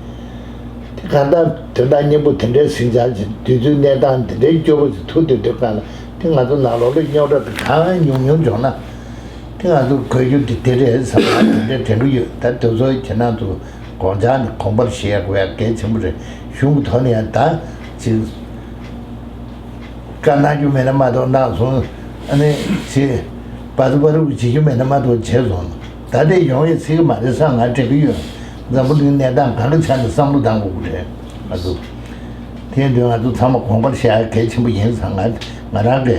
དེ་གང་ལྟར་དོན་དག་སྙིང་པོ་དེ་འདྲའི་ཟིང་ཆ་ཅིག་དུས་ཚོད་གནས་སྟངས་དེ་འདྲའི་སྐྱོ་པོ་ཞིག་ཐུག་དུས། དེ་གང་ལ་དེ་ང་ཚོ་ནང་ལོགས་ལ་རྙོག་དྲ་དེ་གང་ཉུང་ཉུང་བྱུང་ན། དེ་ང་ཚོ་དགོས་རྒྱུ་དེ་དེ་རེད་བསམ་ན་དེ་འདྲ་དྲན་གྱི་ཡོད། ད་དེ་ཚོ་ཁྱེད་རང་ཚོ་དགོངས་འཆར་ནི་དགོངས་པར་བཞེས་ཡ་དགོས་ཡ་གལ་ཆེན་པོ་རེད། གཞུང་གི་ཐོག་ནས་ཡང་ད་ཅིག་བཀའ་གནང་རྒྱུ་མེད་ན་མ་གཏོགས་གནང་སོང་། ཨ་ནི་ཅིག་བ་དུ་བ་རུ་བྱེད་རྒྱུ་མེད་ན་མ་གཏོགས་བྱས་སོང་། ད་དེ་ཡོང་ཡ་སྲིད་ཀྱི་མ་རེད་བསམ་ང་དྲན་གྱི་ཡོད། འཛམ་བུ་གླིང་གནས་སྟངས་གང་གི་ཆ་ནས་བསམ་བློ་བཏང་དགོས་ཀྱི་རེད། ང་ཚོ། དེ་ཡིན་དུས་ང་ཚོ་ཚང་མ་དགོངས་པར་བཞག་ཡ་གལ་ཆེན་པོ་ཡིན་བསམ། ང་ང་རང་གི་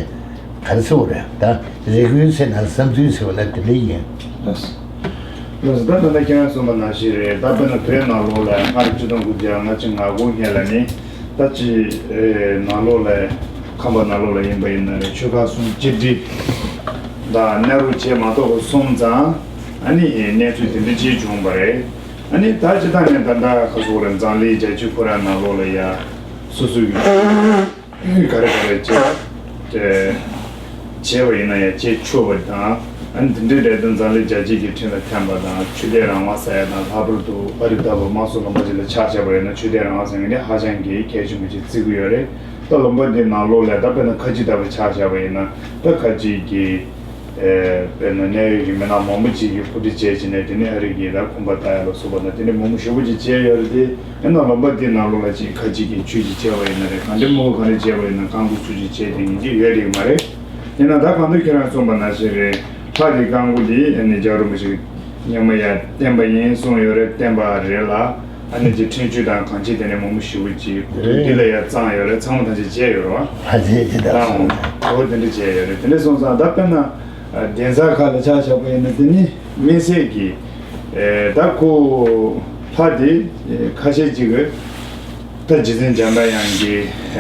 ག་རེ་ཟེར་དགོས་རེད། ད་རེ་སྐུལ་ཟེར་ན་བསམ་ཚུལ་ཟེར་བ་ན་དེ་འདྲ་ཡིན། ལགས་སོ། ལགས་སོ། ད་ད་ལྟ་ཁྱེད་རང་གསུངས་པ་ནང་བཞིན་རེད། ད་དཔེར་ན་བོད་ནང་ལོགས་ལ་སྔར་ཆིག་སྟོང་དགུ་བརྒྱ་ལྔ་བཅུ་ང་དགུ་སྔོན་ལ་ནི་ད་ཅི་ནང་ལོགས་ལ་ཁམས་པ་ནང་ལོགས་ལ་ཡིན་པ་ཡིན་ན་རེད། ཆོལ་ཁ་གསུམ་གཅིག་སྒྲིལ་དང་ནེ་རུ་བྱས་མ་གཏོགས་པ་སོང་ཙང་། ཨ་ནི་གནས་ཚུལ་དེ་འདྲ་ཅིག་བྱུང་བ་རེད། ཨ་ནི་ད་སྤྱིར་བཏང་ནས་ད་ལྟ་ཁ་སོག་རེད། འཛམ་གླིང་རྒྱལ་སྤྱི་ཁོ་རང་ནང་ལོགས་ལ་ཡ་སོ་སོ་གི་ག་རེ་ག་རེ་བྱས་བྱས་པ་ཡིན་ན་ཡ་བྱེད་ཆོག་པ་དང་། ཨ་ནི་དེ་འདྲའི་རེད་དང་། འཛམ་གླིང་རྒྱལ་སྤྱིའི་གི་ཁྲིམས་ལ་འཐམས་པ་དང་། ཆོས་དད་རང་དབང་ཟེར་ཡ་དང་། ལྷག་པར་དུ་ཨ་རི་ལྟ་བུ་དམངས་གཙོ་ལུང་པ་ཅིག་ལ་ཆ་བཞག་པ་ཡིན་ན་ཆོས་དད་རང་དབང་ཟེར་མཁན་དེ་ཧ་ཅང་གི་གལ་ཆེན་པོ་ཅིག་བརྩི་གི་ཡོད་རེད། ད་ལུང་པ་འདི་ནང་ལོགས་ལ་ད་དཔེར་ན་ཁ་ཆེ་ལྟ་བུ་ཆ་བཞག་པ་ཡིན་ན། ད་ཁ་ཆེ་གི་དཔེར་ན་གནད་ཡོད་ཀྱི་མི་སྣ་མང་པོ་ཅིག་གིས་གོ་སྒྲིག་བྱས་བྱས་ནས། དེ་ནས་ཨ་རི་གི་ད་ཁོམ་པ་ལྟ་ཡ་ལ་སོགས་པ་དང་། དེ་ནས་མང་པོ་ཞེ་པོ་ཅིག་བྱས་ཡོད་རེད་དེ། ཡིན་ན་ལུང་པ་འདི་ནང་ལོགས་ལ་ཅིག་ཁ་ཅིག་གིས་ཆོས་ཅིག་བྱས་པ་ཡིན་ན་རེད། གང་འདྲ་མང་པོ་གང་འདྲ་བྱས་པ་ཡིན་ན་བཀའ་འགུག་སུ་ཅིག་བྱས་དེ་ཡིན་གྱི་ཡོད་རེད་མ་རེད། ཡིན་ན་ད་གང་ལྟར་ཁྱེད་རང་གསུངས་པ་ནང་བཞིན་རེད། ལྷ་གི་བཀའ་འགུག་འདི་ཨ་ནི་རྒྱལ་བ་རིན་པོ་ཆེ་གིས་སྔོན་མ་ཡ་བསྟན་པ་ཡིན་གསུངས་ཡོད་རེད། བསྟན་པ་རེད་ལ། ཨ་ནི་ཅིག་ཁྲིམས་གཅོད་དང་གང་ཅི་དེ་ནས་མང་པོ་ཞེ་པོ་ཅིག་གོ་དུས་འདི་ལ་ཡ་བརྩམས་ཡོད་རེད། ཚང་མ་ཐམས་ཅད་བྱས་ཡོད་རེད་བ། ཕལ་ཆེར་ཅི་ལྟར་ལའང་གོ་དེ་འདྲ་བྱས་ཡོད་རེད། དེ་འདྲ་སོང་ཙང་ད་དཔེར་ན་གདན་ས་ཁག་ལ་ཆ་བཞག་པ་ཡིན་ན། དེ་ནི་དམིགས་བསལ་གྱི་ད་ཁོ་ལྷ་དེ་ཁ་ཤས་ཅིག་གིས་ད་རྗེ་བཙུན་འཇམ་དཔལ་དབྱངས་ཀྱི་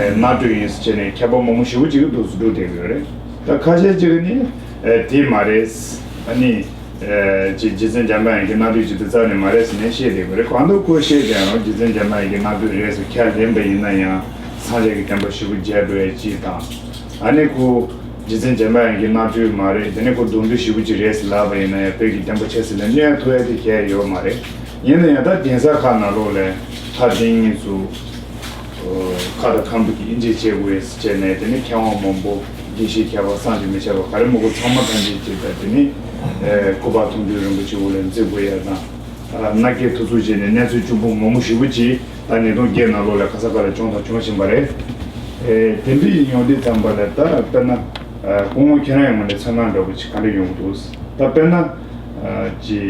རྣམ་སྤྲུལ་ཡིན་ཟེར་བྱས་ནས་མཁས་པ་མང་པོ་ཞེ་པོ་ཅིག་གིས་འདུག་སེ་སྒྲུབ་བསྡད་ཀྱི་ཡོད་རེད། ད་ཁ་ཤས་ཅིག་གིས་ནི་དེ་མ་རེད། ཨ་ནི། ཅིག་རྗེ་བཙུན་འཇམ་དཔལ་དབྱངས་ཀྱི་རྣམ་སྤྲུལ་ཅིག་ཏུ་རྩ་ནས་མ་རེད་ཟེར་ནས་བཤད་བསྡད་པ་རེད། གང་ལྟར་ཁོས་བཤད་ཀྱང་རྗེ་བཙུན་འཇམ་དཔལ་དབྱངས་ཀྱི་རྣམ་སྤྲུལ་རེད་ཟེར་ཁས་ལེན་པ་ཡིན་ན་ཡང་། སངས་རྒྱས་ཀྱི་བསྟན་པ་ཞེ་པོ་རྒྱས་འགྲོ་ཡ་གཅིག་དང་། ཨ་ནི་ཁོ་རྗེ་བཙུན་འཇམ་དཔལ་དབྱངས་ཀྱི་རྣམ་སྤྲུལ་མ་རེད། དེ་ནས་ཁོ་གདུང་སྤྲུལ་ཞེ་པོ་ཅིག་རེད་ཟེར་ལབ་པ་ཡིན་ན་ཡང་། བོད་ཀྱི་བསྟན་པ་ཆབ་སྲིད་ལ་གནོད་ཐུབ་ཡ་དེ་གང་ཡང་ཡོད་མ་རེད། ཡིན་ན་ཡང་ད་གདན་ས་ཁག་ནང་ལོགས་ལ་ལྷ་བདེན་གཉིས་སུ། ཁ་དང་ཁམས་པའི་དབྱེ་འབྱེད་བྱེད་དགོས་བྱས་ནས། དེ་ནས་མཁས་དབང་མང་པོ་དགེ་བཤེས་མཁས་པ་བསམ་གྱིས་མི་ཁྱབ་པ་ག་རེ་མང་པོ་ཚང་མ་ཐམས་ཅད་ཀྱིས་ད་དེ་ནས་སྐུ་པར་མཐོང་གྲོལ་རིན་པོ་ཆེ་འོག་ལ་འཛེག་དགོས་ཡ་དང་། མནའ་སྐྱེལ་ཐུབ་ཚུལ་བྱས་ནས་གནས་ཚུལ་ཅུང་པོ་མང་པོ་ཞེ་པོ་ཅིག་ད་ཉིས་སྟོང་བརྒྱད་ནང་ལོགས་ལ་ག་ས་ག་ལ་བྱུང་དང་འབྱུང་བཞིན་པ་རེད། དེ་འདྲ་ཡིན་ཡོང་དུས་ཙམ་པ་ལ་ད་དཔེར་ན་སྐུ་ངོ་ཁྱེད་རང་ཡང་ངོས་ནས་ཚོར་སྣང་འདྲ་པོ་ཅིག་ག་འདྲ་ཡོང་གི་འདུག་ད་དཔེར་ན། ཅིག་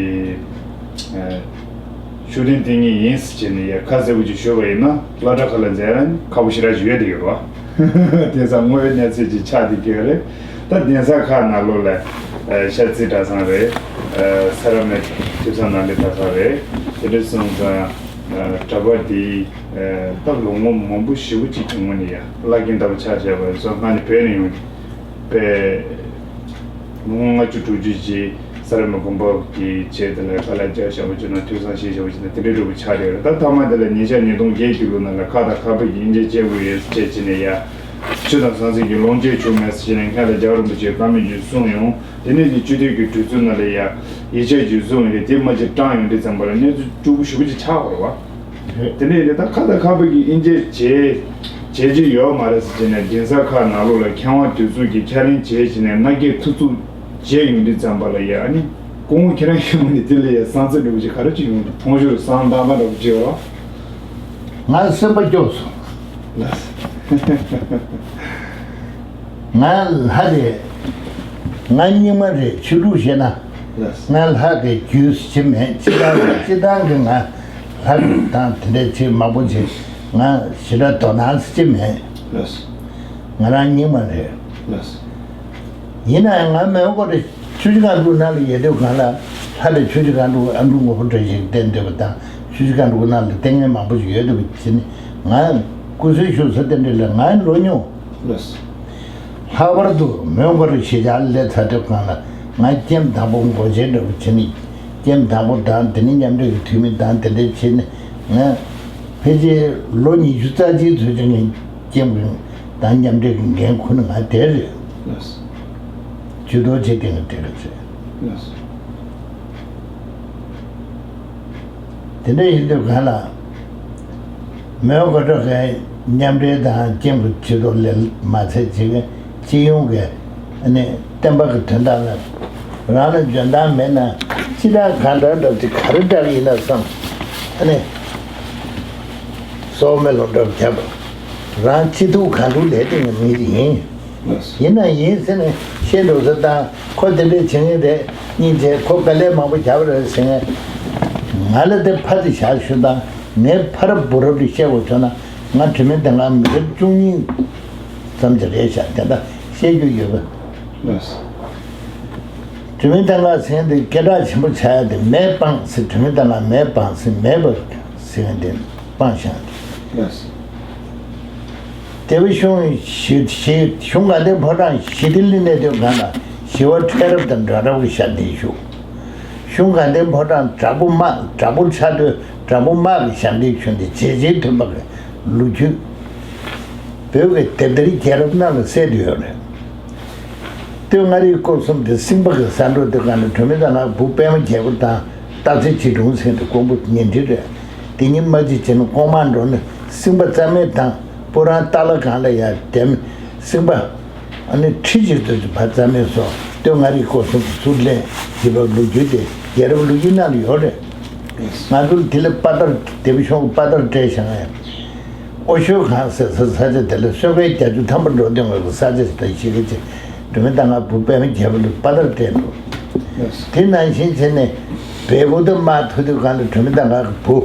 ཤུགས་ལྡན་བསྟེན་མཁན་ཡིན་ཟེར་བྱས་ནས་ཡ་ཁ་གསལ་པོ་ཅིག་ཞུས་པ་ཡིན་ན། སློབ་གྲྭ་ཁག་ལ་འཛུལ་ཡ་ཁག་པོ་ཞེ་དྲག་ཅིག་ཡོད་དེ་ཡོད་རེད་བ། དེང་སང་དངོས་ཡོད་གནས་ཚུལ་ཅིག་ཆགས་བསྡད་ཀྱི་ཡོད་རེད། ད་གདན་ས་ཁག་ནང་ལོགས་ལ་ ཤ་ཚའི་གྲྭ་ཚང་རེད། ས་ར་མེད་ཐོས་བསམ་ནང་ལས་གྲྭ་ཚང་རེད། དེ་འདྲ་སོང་ཙང་གྲྭ་པ་འདི་ད་ལོ་ངོ་མང་པོ་ཞེ་པོ་ཅིག་གི་སྔོན་ནས་ཡ་བླ་རྒན་ལྟ་བུ་ཆགས་བཞག་པ་རེད། སོ་སྔ་ནས་བོད་ནས་ཡོང་པའི་ལོ་ངོ་ལྔ་བཅུ་དྲུག་ཅུ་ཅིག་ས་ར་མེད་དགོན་པ་གི་ཆེད་དུ་ལ་དཀའ་ལས་རྒྱག་བཞག་པ་བྱས་ན། ཐོས་བསམ་བྱེད་བཞག་པ་བྱས་ན་དེ་འདྲའི་འདྲ་པོ་ཆགས་བསྡད་ཡོད་རེད། ད་མཐའ་མ་དེ་ལ་ཉེ་ཆར་ཉིས་སྟོང་བརྒྱད་ཀྱི་ལོ་ནང་ལ་ཁ་དང་ཁ་བར་གྱི་དབྱེ་འབྱེད་བྱེད་དགོས་ཡོད་ཟེར་བྱས་བྱས་ནས་ཡ། ཆོས་དང་ཟང་ཟིང་གི་ལོངས་སྤྱོད་བྱུང་མེད་ཟེར་བྱས་ནས་སྔར་ལ་རྒྱལ་བ་རིན་པོ་ཆེས་བཀའ་མོལ་ཅིག་གསུངས་ཡོང་། དེ་ནས་ཀྱི་སྤྱི་འཐུས་ཀྱི་གྲོས་ཚོགས་ནང་ལ་ཡ་ཡིག་ཆ་ཅིག་བཟོས་ཡོང་དུས་དེ་མ་ཅིག་བཀྲམ་ཡོང་དུས་ཙམ་པ་ལ་གནས་ཚུལ་སྐྱུག་པོ་ཞེ་པོ་ཅིག་ཆགས་པ་རེད་བ། དེ་ནས་ཡིན་ད་ཁ་དང་ཁ་བར་གྱི་དབྱེ་འབྱེད་བྱེད་བྱེད་རྒྱུ་ཡོད་མ་རེད་ཟེར་བྱས་ནས་གདན་ས་ཁག་ནང་ལོགས་ལ་མཁས་དབང་དེ་ཚོ་གིས་ཁས་ལེན་བྱས་བྱས་ནས་མནའ་སྐྱེལ་ཐུབ་ཚུགས་བྱས་ཡོང་དུས་ཙམ་པ་ལ་ཡ་ཨ་ནི་སྐུ་ངོ་ཁྱེད་རང་ཡོད་མ་ནས་དེ་ལ་ཡ་བསམ་ཚུལ་འདྲ་པོ་ཅིག་ག་རེ་ཅིག་ཡོང་འདུག་མཐོང་ཞོར་བསམ་བཏང་བ་འདྲ་པོ་ཅིག་ཡོད་རོགས། ང་སེམས་པ་སྐྱོ་སོང་། ལགས། ང་ལྷ་རེད། ང་རྙིང་མ་རེད། ཆོས་ལུགས་བཤད་ན། ལགས། ང་ལྷ་གི་རྒྱུད་ཟེར་གྱི་མེད། སྤྱི་བཏང་གི་སྤྱི་བཏང་གི་ང་ལྷ་རེད་དང་དེ་འདྲ་ཅིག་མང་པོ་ཅིག་ང་ཞེ་དྲག་དོ་སྣང་ཟེར་གྱི་མེད། ལགས། ང་རང་རྙིང་མ་རེད། ལགས། ཡིན་ན་ཡང་ང་མོན་གྷོ་རེད། ཆུ་བཞི་སྒང་དྲུག་ནང་ལ་ཡོད་དུས་སྒང་ལ་ལྷ་དང་ཆུ་བཞི་སྒང་དྲུག་ཨ་འབྲུག་ངོ་བོ་འདྲ་ཞིག་བསྟན་འདོད་པ་དང་ཆུ་བཞི་སྒང་དྲུག་ནང་ལ་བསྟན་མཁན་མང་པོ་ཞིག་ཡོད་འདུག་པ་བྱས་ནས་ང་སྐུ་གཟུགས་ཞུ་ས་དེ་འདྲ་ལ་ང་ལོ་ཉུང་། ལགས། ལྷག་པར་དུ་མོན་གྷོ་རུ་གཞིས་ཆགས་སླེབས་ཚར་དུས་སྒང་ལ་ང་ཀེམ་དང་པོ་འགོ་འབྱེད་འདྲ་པོ་བྱས་ནས་ཀེམ་དང་པོ་དང་དེ་ནས་མཉམ་འབྲེལ་གྱི་འཐུས་མི་དང་དེ་འདྲ་བྱས་ནས་ང་ཕལ་ཆེར་ལོ་ཉི་ཤུ་རྩ་གཅིག་ཚོད་ཅིག་ངས་ཀེམ་གྱི་དང་མཉམ་འབྲེལ་གྱི་འགན་ཁུར་ནས་ང་དེར་རེད། ལགས། ཇུས་གཏོགས་བྱེད་དེ་ང་དེ་ག་ཚོད། ལགས། དེ་འདྲ་ཡིན་དུས་གང་ལ། མོན་གྷོ་གྲོགས་ཀྱི་མཉམ་འབྲེལ་དང་ཀེམ་གྱི་ཇུས་གཏོགས་ལས་མ་ཚད་ཅིག་སྤྱི་ཡོངས་ཀྱི་ཨ་ནི་བསྟན་པ་གི་དོན་དག་ལ་རང་ལ་འཇོན་ཐང་མེད་ན་ཅི་ལྟར་གང་འདྲ་འདྲ་ཅིག་ག་རེ་འདྲ་ཡིན་ན་བསམ། ཨ་ནི་སོག་མེ་ལོང་འདྲ་བརྒྱབ། རང་སྤྱི་ཐུག་གང་འདུག་ལས་དེ་ངའི་མི་ཡིན། ཡིན་ན་ཡིན་ཟེར་ནས་བཤད་འགྲོ་ས་དང་ཁོ་དེ་འདྲས་བྱེད་ངེས་རེད་སྙིང་རྗེ་ཁོ་དཀའ་ལས་མང་པོ་བརྒྱབ་རེད་ཟེར་ངས་ང་ལ་དེ་ཕ་དེ་བཞག་ཞུ་དང་ངའི་ཕ་རབས་བུ་རབས་ལ་བཤད་དགོས་བྱུང་ན་ང་དྲི་མེད་དང་ང་མི་རབས་བཅུ་གཉིས་ཙམ་ཅིག་རེད་ཤག་དེ་འདྲ་བཤད་རྒྱུ་ཡོད་པ། དྲི་མེད་དང་ང་ཟེར་དེ་སྐད་གྲགས་ཆེན་པོ་ཆགས་ཡ་དེ་མེ་སྤངས་ཟེར་དྲི་མེད་དང་ང་མེ་སྤངས་ཟེར་མེད་པ་ཟེར་དེ་སྤངས་ཤག་དེ་བས་གཞུང་ཞི་ཞི་གཞུང་དགའ་ལྡན་ཕོ་བྲང་ཞི་བདེ་གླིང་ནས་དུས་གང་ལ་ཞི་བ་ཁྲལ་རབ་དང་འགྲོ་རབ་ཀྱི་ཞབས་འདེགས་ཞུ། གཞུང་དགའ་ལྡན་ཕོ་བྲང་དྲག་པོ་དམག་དྲག་པོ་ཆགས་དུས་དྲག་པོ་དམག་གི་ཞབས་འདེགས་ཞུ་འདི་རྗེ་བཙུན་མཐུན་པ་གི་ལོ་རྒྱུས། བོད་ཀྱི་དེབ་ཐེར་རྒྱལ་རབས་རྣམས་ལ་གསལ་དུ་ཡོད་རེད། སྟོད་མངའ་རིས་སྐོར་གསུམ་དེ་སེང་པ་གི་ས་འགྲོ་དུས་གང་ལ་གྲོ་མི་དང་ང་བུ་པད་མ་རྒྱལ་པོ་དང་སྟག་རྩེ་ཆོས་སྒྲོན་ཟེར་དུ་ཀོང་པོ་ཉེ་འབྲེལ་རེད། དེ་གཉིས་མ་གཅིག་བྱས་ན་ཀོང་མ་འགྲོ་ནས་སེང་པ་རྩ་མེད་དང་སྤུ་རང་སྟག་ལ་གང་ལ་ཡར་དེམ་སེང་པ་ཨ་ནི་ཁྲི་གཅིག་ཏུ་ཕར་རྩ་མེད་སོང་སྟོད་མངའ་རིས་སྐོར་གསུམ་དུ་ཚུར་ལེན་བྱེད་པའི་ལོ་རྒྱུས་དེ་རྒྱལ་རབས་ལོ་རྒྱུས་ནང་ལ་ཡོད་རེད། ང་ཚོ་དེ་ལ་དཔའ་དར་དེ་བ་གཞུང་གི་དཔའ་དར་སྤྲད་བཞག་ཡ། ཨོ་ཤོད་ཁང་ཟེར་ས་ས་ཆ་དེ་ལ་སོན་ཁའི་རྒྱ་ཆུ་ཐམ་པ་འགྲོ་དོན་ངོས་ཀྱི་ས་ཆ་ཞིག་དང་གཞིས་ཀ་ཅིག་འགྲོ་མི་དང་ང་བུ་པད་མ་རྒྱལ་པོ་ལ་དཔའ་དར་སྤྲད་འགྲོ། དེ་ནང་བཞིན་བྱས་ནས་བལ་པོ་དང་དམག་ཐུག་དུས་གང་ལ་འགྲོ་མི་དང་ང་གི་བུ་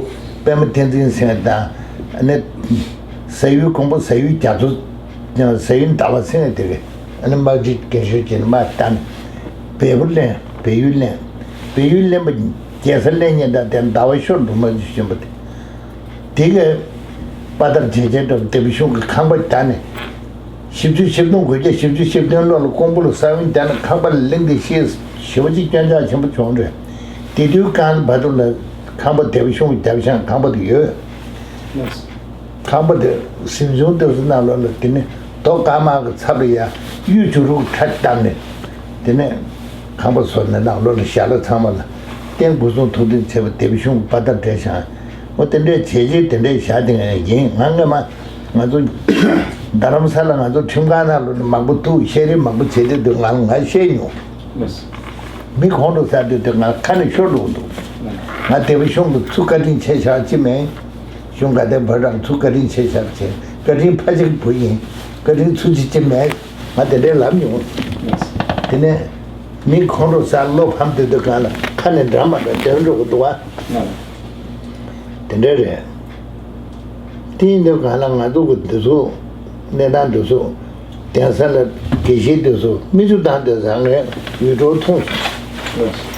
པད་མ་བསྟན་འཛིན་ཟེར་དང་ཨ་ནི་ཟ་ཡུལ་ཀོང་པོ་ཟ་ཡུལ་རྒྱ་མཚོ་ཟ་ཡུལ་ཟླ་བ་ཟེར་དེ་གི་ཨ་ནི་དམག་སྤྱི་རྒན་ཤོས་ཀྱི་དམག་བཏང་བལ་པོ་ལེན་བལ་ཡུལ་ལེན་བལ་ཡུལ་ལེན་པ་རྒྱལ་ས་ལེན་ཉེན་དང་དེ་ཟླ་བ་ཤོར་འགྲོ་དམག་སྤྱི་གཞོན་པ་དེ། དེ་གའི་དཔའ་དར་རྗེས་བྱེད་འགྲོ་དེ་བ་གཞུང་གི་ཁང་པ་བརྒྱ་ནས་བཞི་བཅུ་ཞེ་བདུན་དགུ་བརྒྱ་བཞི་བཅུ་ཞེ་བདུན་ལོ་ལ་ཀོང་པོ་ལ་ས་བོན་བརྒྱ་ནས་ཁང་པ་ལ་གླིང་དེ་ཤེས་ཞེ་པོ་ཅིག་སྐྱོན་ཆག་ཆེན་པོ་བྱུང་རེད། དེ་དུས་གང་བར་དུ་ལ་ཁང་པ་དེ་བ་གཞུང་གི་རྒྱབ་བཤང་ཁང་པ་དེ་ཡོད། ཁང་པ་དེ་གཟིམ་ཆུང་དེ་ཚོ་ནང་ལོགས་ལ་དེ་ནས་རྡོ་དཀར་དམར་གྱི་ཚབ་ལ་ཡ་གཡུ་བྱུ་རུ་ཁྲ་བཏབ་ནས་དེ་ནས་ཁང་པ་བཟོ་ནས་ནང་ལོགས་ལ་ཞྭ་ལ་ཚང་མ་ལ་རྟེན་སྐུ་གསུང་ཐུགས་རྟེན་བྱས་པ་དེ་བ་གཞུང་གི་དཔའ་དར་སྤྲད་བཞག་འོ་དེ་འདྲས་བྱས་རྗེས་དེ་འདྲས་བཞག་དེ་ཡིན། ང་སྔ་མ་ང་ཚོ་རྡ་རམ་ས་ལ་ང་ཚོ་ཁྲིམས་ཁང་ནང་ལོགས་ནས་མང་པོ་ཐུག་བཤད་རེས་མང་པོ་བྱས་དེ་དུས་ང་ང་བཤད་མྱོང་། མི་ཁོང་ཁྲོ་ཟ་དུས་དུས་ང་ཁ་ནས་ཤོར་འགྲོ་གི་འདུག་ང་དེ་བ་གཞུང་གི་ཚུར་བཀའ་དྲིན་ཆེ་ཤག་ཅི་མེད། གཞུང་དགའ་ལྡན་ཕོ་བྲང་ཚུར་བཀའ་དྲིན་ཆེ་ཤག་བྱས། བཀའ་དྲིན་ཕ་ཆེ་གི་བུ་ཡིན། བཀའ་དྲིན་ཚུར་ཅི་ཅི་མེད། ང་དེ་འདྲའི་ལབ་མྱོང་། དེ་ནས་མི་ཁོང་ཁྲོ་ཟ་བློ་ཕམ་དུས་དུས་གང་ལ་ཁ་ནས་འདྲ་མ་འདྲ་འདོན་འགྲོ་གི་འདུག་བ། དེ་འདྲ་རེད། དེ་ཡིན་དུས་གང་ལ་ང་ཚོ་གི་འདི་ཚོ་གནས་སྟངས་འདི་ཚོ་ གདན་ས་ལ་དགེ་བཤེས་དེ་ཚོ་མི་ཚོ་དང་དེ་ཚོ་ངས་ཡུལ་གྲོགས་མཐོང་སོང་།